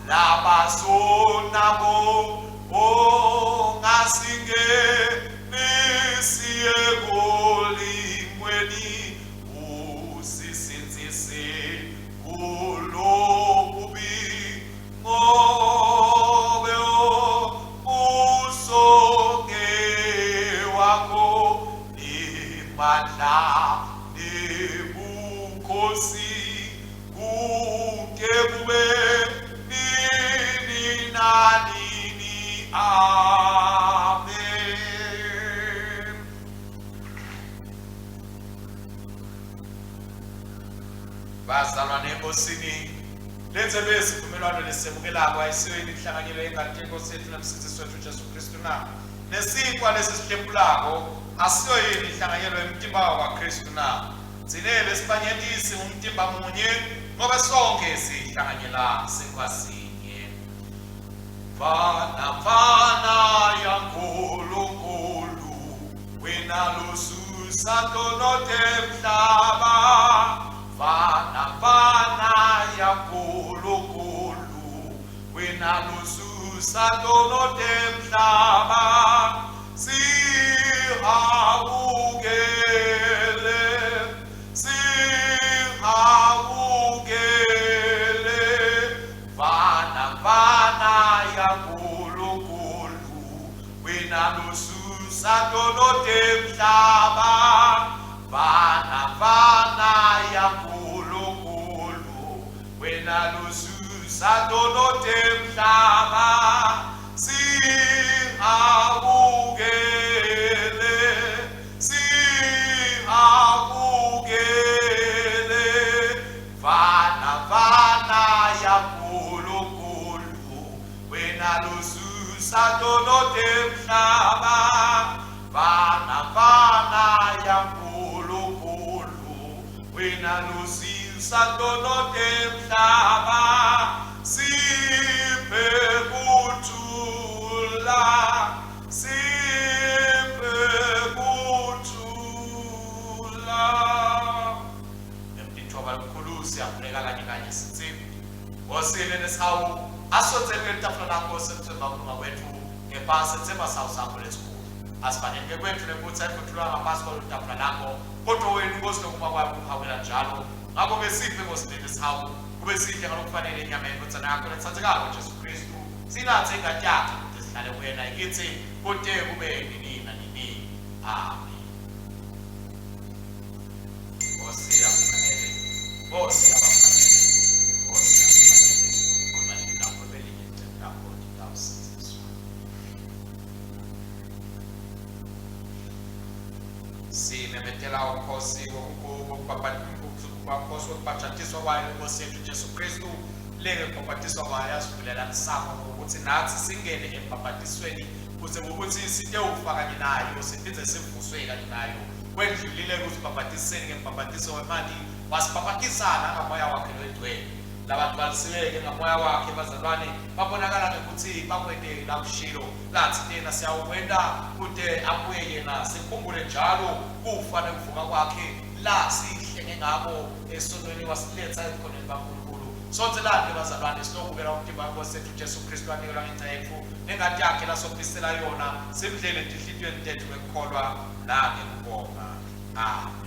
labasonabo ongasingenisi ekulingweni usisindzise kulokubi ngobe umbuso wakho nemandla nebukhosi kude kube nini nanini. Amen. Bazalwane eNkosini, lendzebe yesivumelwano lesemukelako ayisiyo yini inhlanganyelo yengati yeNkosi yethu neMsindzisi wetfu Jesu Khristu na? Nesinkwa lesisihlephulako asiyo yini inhlanganyelo yemtimba waKhristu na? Tsine lesibanyenti singumtimba munye, ngobe sonkhe sihlanganyela sinkwa sinye. Mfana, mfana yaNkulunkulu, wena losusa tono temhlaba. Mfana, mfana yaNkulunkulu, wena losusa tono temhlaba. Sihawukele, sihawukele. Mfana, mfana yaNkulunkulu, wena losusa tono temhlaba. Mfana, mfana yaNkulunkulu, wena losusa tono temhlaba. Sihawukele, sihawukele. Mfana, mfana yaNkulunkulu, wena losusa tono temhlaba. Mfana, mfana yaNkulunkulu, wena losusa tono temhlaba. Siphe kuthula, siphe kuthula. Ngemtithoba lomkhulu siyakhuleka kanye kanye sithi Nkosi nesihawu asondzele kuleli lakho semthemba kulunga kwethu kepha sethemba sawu sakho lesikhulu asifaneleke kwethu nekutsi ayifutulwa ngaphasi kwalolu tafula lakho kodwa wena Nkosi lokuma kwakho kuhawukela njalo ngakho-ke siphe Nkosi nesihawu kube sihle ngalokufanele inyama yendvodzana yakho letsandzekako Jesu Khristu sinatse ingati yakhe kute sihlale kuyena ikithi kute kube nini nanini. Amen. Nkosi yakufanele, Nkosi yabafanele, Nkosi yakufanele, khona lapho belinye icebo lakho litawusindziswa. Simemetela ukhosi wokubhabhatiswa wokubhajatiswa kwayo inkosi yethu Jesu Kristu leke kubhabhatiswa kwayo yasivulela msamo ngokuthi nathi singene embhabhatisweni kuze ukuthi sitewufa kanye nayo siphinde sivuswe kanye nayo. Kwendlulile kusibhabhatiseni ngembhabhatiso wemanti. Wasibhabhatisa nangamoya wakhe longcwele. Labagcwalisiwe-ke ngamoya wakhe bazalwane babonakala ngekuthi bakwente lakushilo lathi tena siyawukwenta kute abuye yena sikhumbule njalo kufa nekuvuka kwakhe la sihlenge ngako esonweni wasiletsa ebukhoneni baNkulunkulu. Sondzelani-ke bazalwane siyobukela umtimba weNkosi yethu Jesu Kristu anikelwa ngenca yetfu nengati yakhe lasophisela yona simdlele etinhlitiyweni tetfu ngekukholwa nangekubonga. Amen.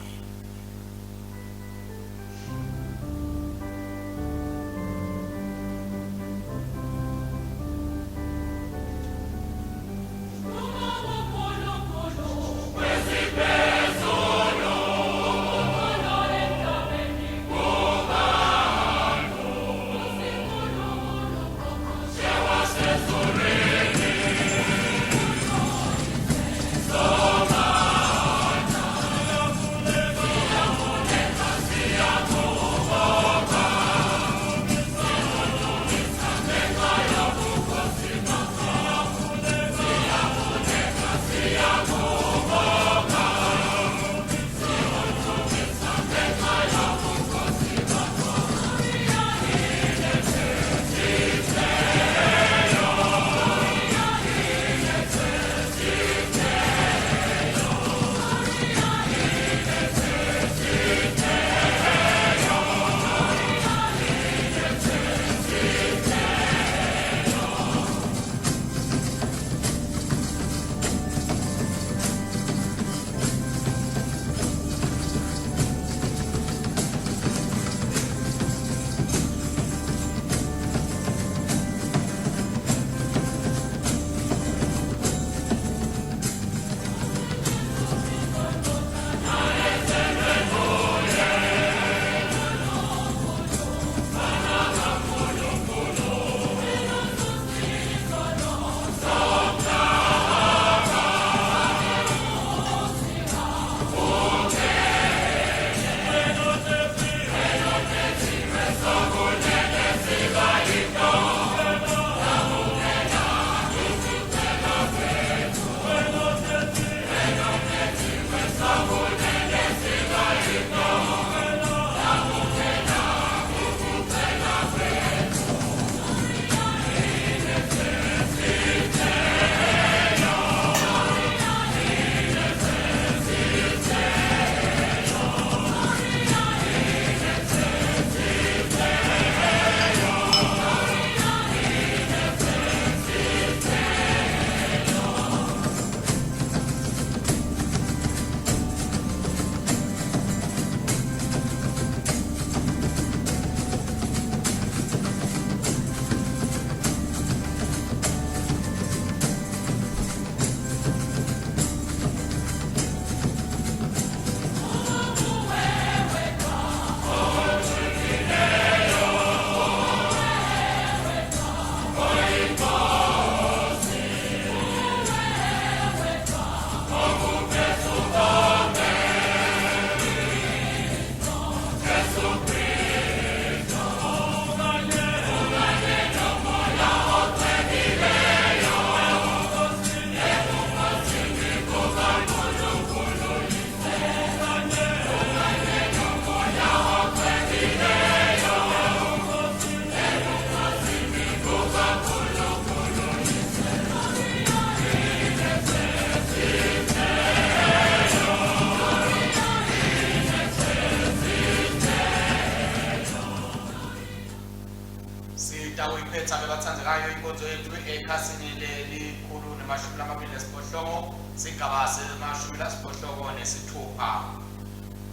Sitawuyiphetha-ke bathandekayo inkonzo yethu ekhasini lelikhulu nemashumi lamabili nesiphohlongo sigaba semashumi lasiphohlongo nesithupha.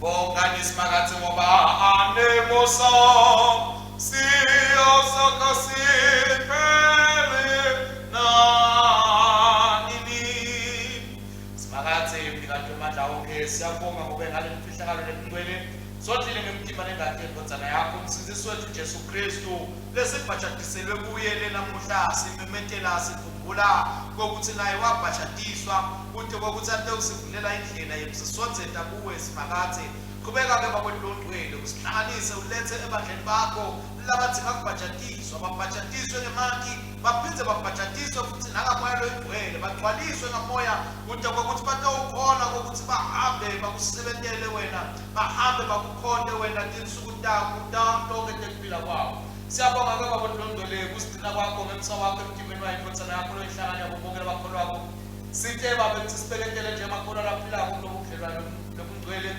Bongani Simakadze ngoba anemusa siyosaka siphele nanini. Simakadze mnikati wemandla onkhe siyabonga ngobe ngale mfihlakalo lengcwele sodlile ngemtimba nengati yendvodzana yakho umsindzisi wethu Jesu Kristu lesibhajatiselwe kuye lenamuhla simemetela sikhumbula kokuthi naye wabhajatiswa kute kokuthi atewusivulela indlela yekusisondzeta kuwe Simakadze. Qhubeka-ke bakwethu longcwele usihlanganise ulethe ebandleni bakho labadzinga kubhajatiswa, babhajatiswe ngemanti, baphindze babhajatiswe futhi nangamoya loyingcwele, bagcwaliswe ngamoya kude kwekuthi batawukhona kokuthi bahambe bakusebentele wena, bahambe bakukhonte wena tinsuku takho tonke tekuphila kwabo. Siyabonga-ke baba longcwele kusigcina kwakho ngemsa wakho emtimbeni wayo indvodzana yakho loyihlangane yabo bonke labakholwako. Site babe kutsi sibeketele nje emakholwa laphilako kulobu budlelwane lobungcwele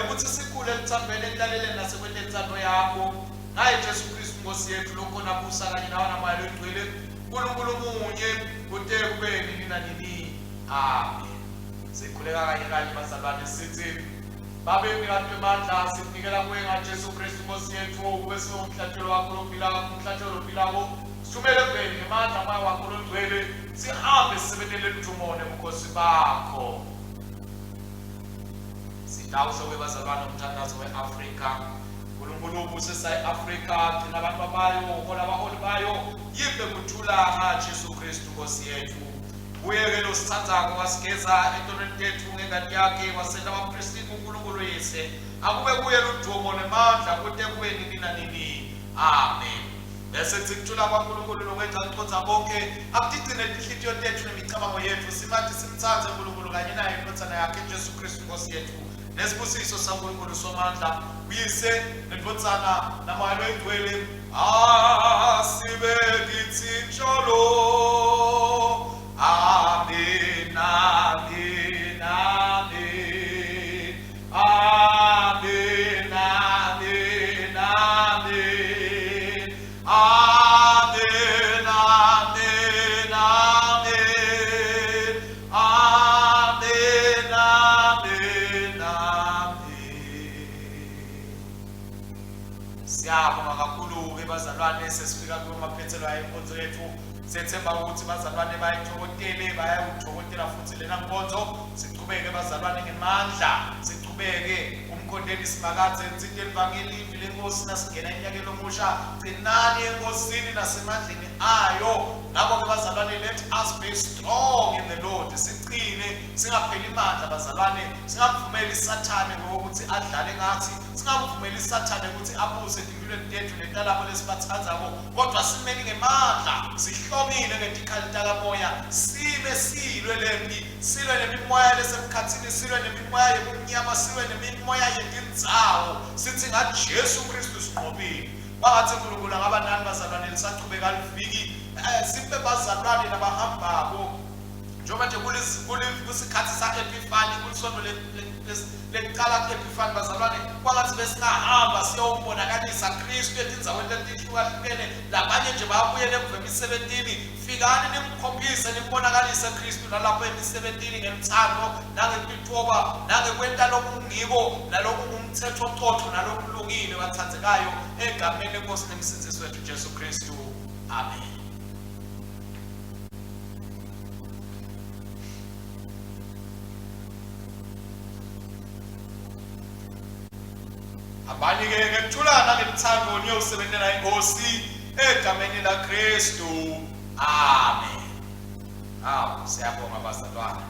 ukuthi sikhule eluthandweni ekulaleleni nasekwenteni intsando yakho ngaye Jesu Kristu Nkosi yethu lokhona busa kanye nawe namoya loyingcwele Nkulunkulu munye kute kube nini nanini. Amen. Sikhuleka kanye kanye bazalwane sithi Babe mnikati wemandla sikunikela kuwe ngaJesu Kristu Nkosi yethu kube siwumhlatshelo wakho lophilako umhlatshelo lophilako sithumele ekubeni ngemandla moya wakho longcwele sihambe sisebentele ludumo nebukhosi bakho. Sitawusho-ke bazalwane umthandazo we-Afrika. Nkulunkulu ubusisa i-Afrika, gcina abantu bayo, hola abaholi bayo, yiphe kuthula ngaJesu Kristu Nkosi yethu. Kuye-ke losithandzako wasigeza etonweni tetfu ngengati yakhe, wasenta baphristi kuNkulunkulu Yise. Akube kuye ludumo nemandla kute kube nini nanini. Amen. Bese kuthi kuthula kwaNkulunkulu lokwenza kucondza konke akutigcine tinhlitiyo tetfu nemicabango yetfu simathi simtsandze uNkulunkulu kanye naye indvodzana yakhe Jesu Kristu Nkosi yetfu nesibusiso saNkulunkulu Somandla uyise nendvodzana namoya loyingcwele asibe kitsi njalo. Amen, amen, amen. Amen, amen, amen. Amen, amen, amen. Amen, amen, amen. Siyabonga kakhulu-ke bazalwane sesifika kumaphethelo ayenkonzo yethu. Sethemba ukuthi bazalwane bayithokotele bayawuthokotela futhi lena nkonzo. Sichubeke bazalwane ngemandla, sichubeke kumkhonteni Simakadze nsite livangeli livi lenkosi nasingena enyakeni omusha. Qinani enkosini nasemandleni ayo. Ngakho-ke bazalwane let us be strong in the Lord. Siqine, singapheli mandla bazalwane, singamvumeli Sathane ngokuthi adlale ngathi, singamvumeli Sathane ukuthi abuse etimpilweni tethu netalabo lesibathandzako, kodwa simeni ngemandla, sihlomile ngetikhali takamoya, sime silwe lempi. Silwe nemimoya lesemkhatsini, silwe nemimoya yebumnyama, silwe nemimoya yetindzawo. Sithi ngaJesu Kristu sinqobile. Kwangathi uNkulunkulu angaba nani bazalwane lisachubeka liviki. Eh, sibe bazalwane labahambako njengoba nje kusikhathi sa-Epiphany kulisonto lekuqala ku-Epiphany bazalwane kwangathi besingahamba siyowubonakalisa Kristu etindzaweni letihlukahlukene labanye nje bayabuyela emuva emisebentini Fikani nimkhombise nimbonakalise Khristu nalapho emisebentini ngelutsandvo nangekutitfoba nangekwenta lokungiko nalokungumtsetfo cotfo nalokulungile batsandzekayo egameni leNkosi nemsindzisi wetfu Jesu Khristu. Amen. Hambani-ke ngekuthula nangelutsandvo niyosebentela iNkhosi egameni laKristu. Amen. Awu, siyabonga bazalwane.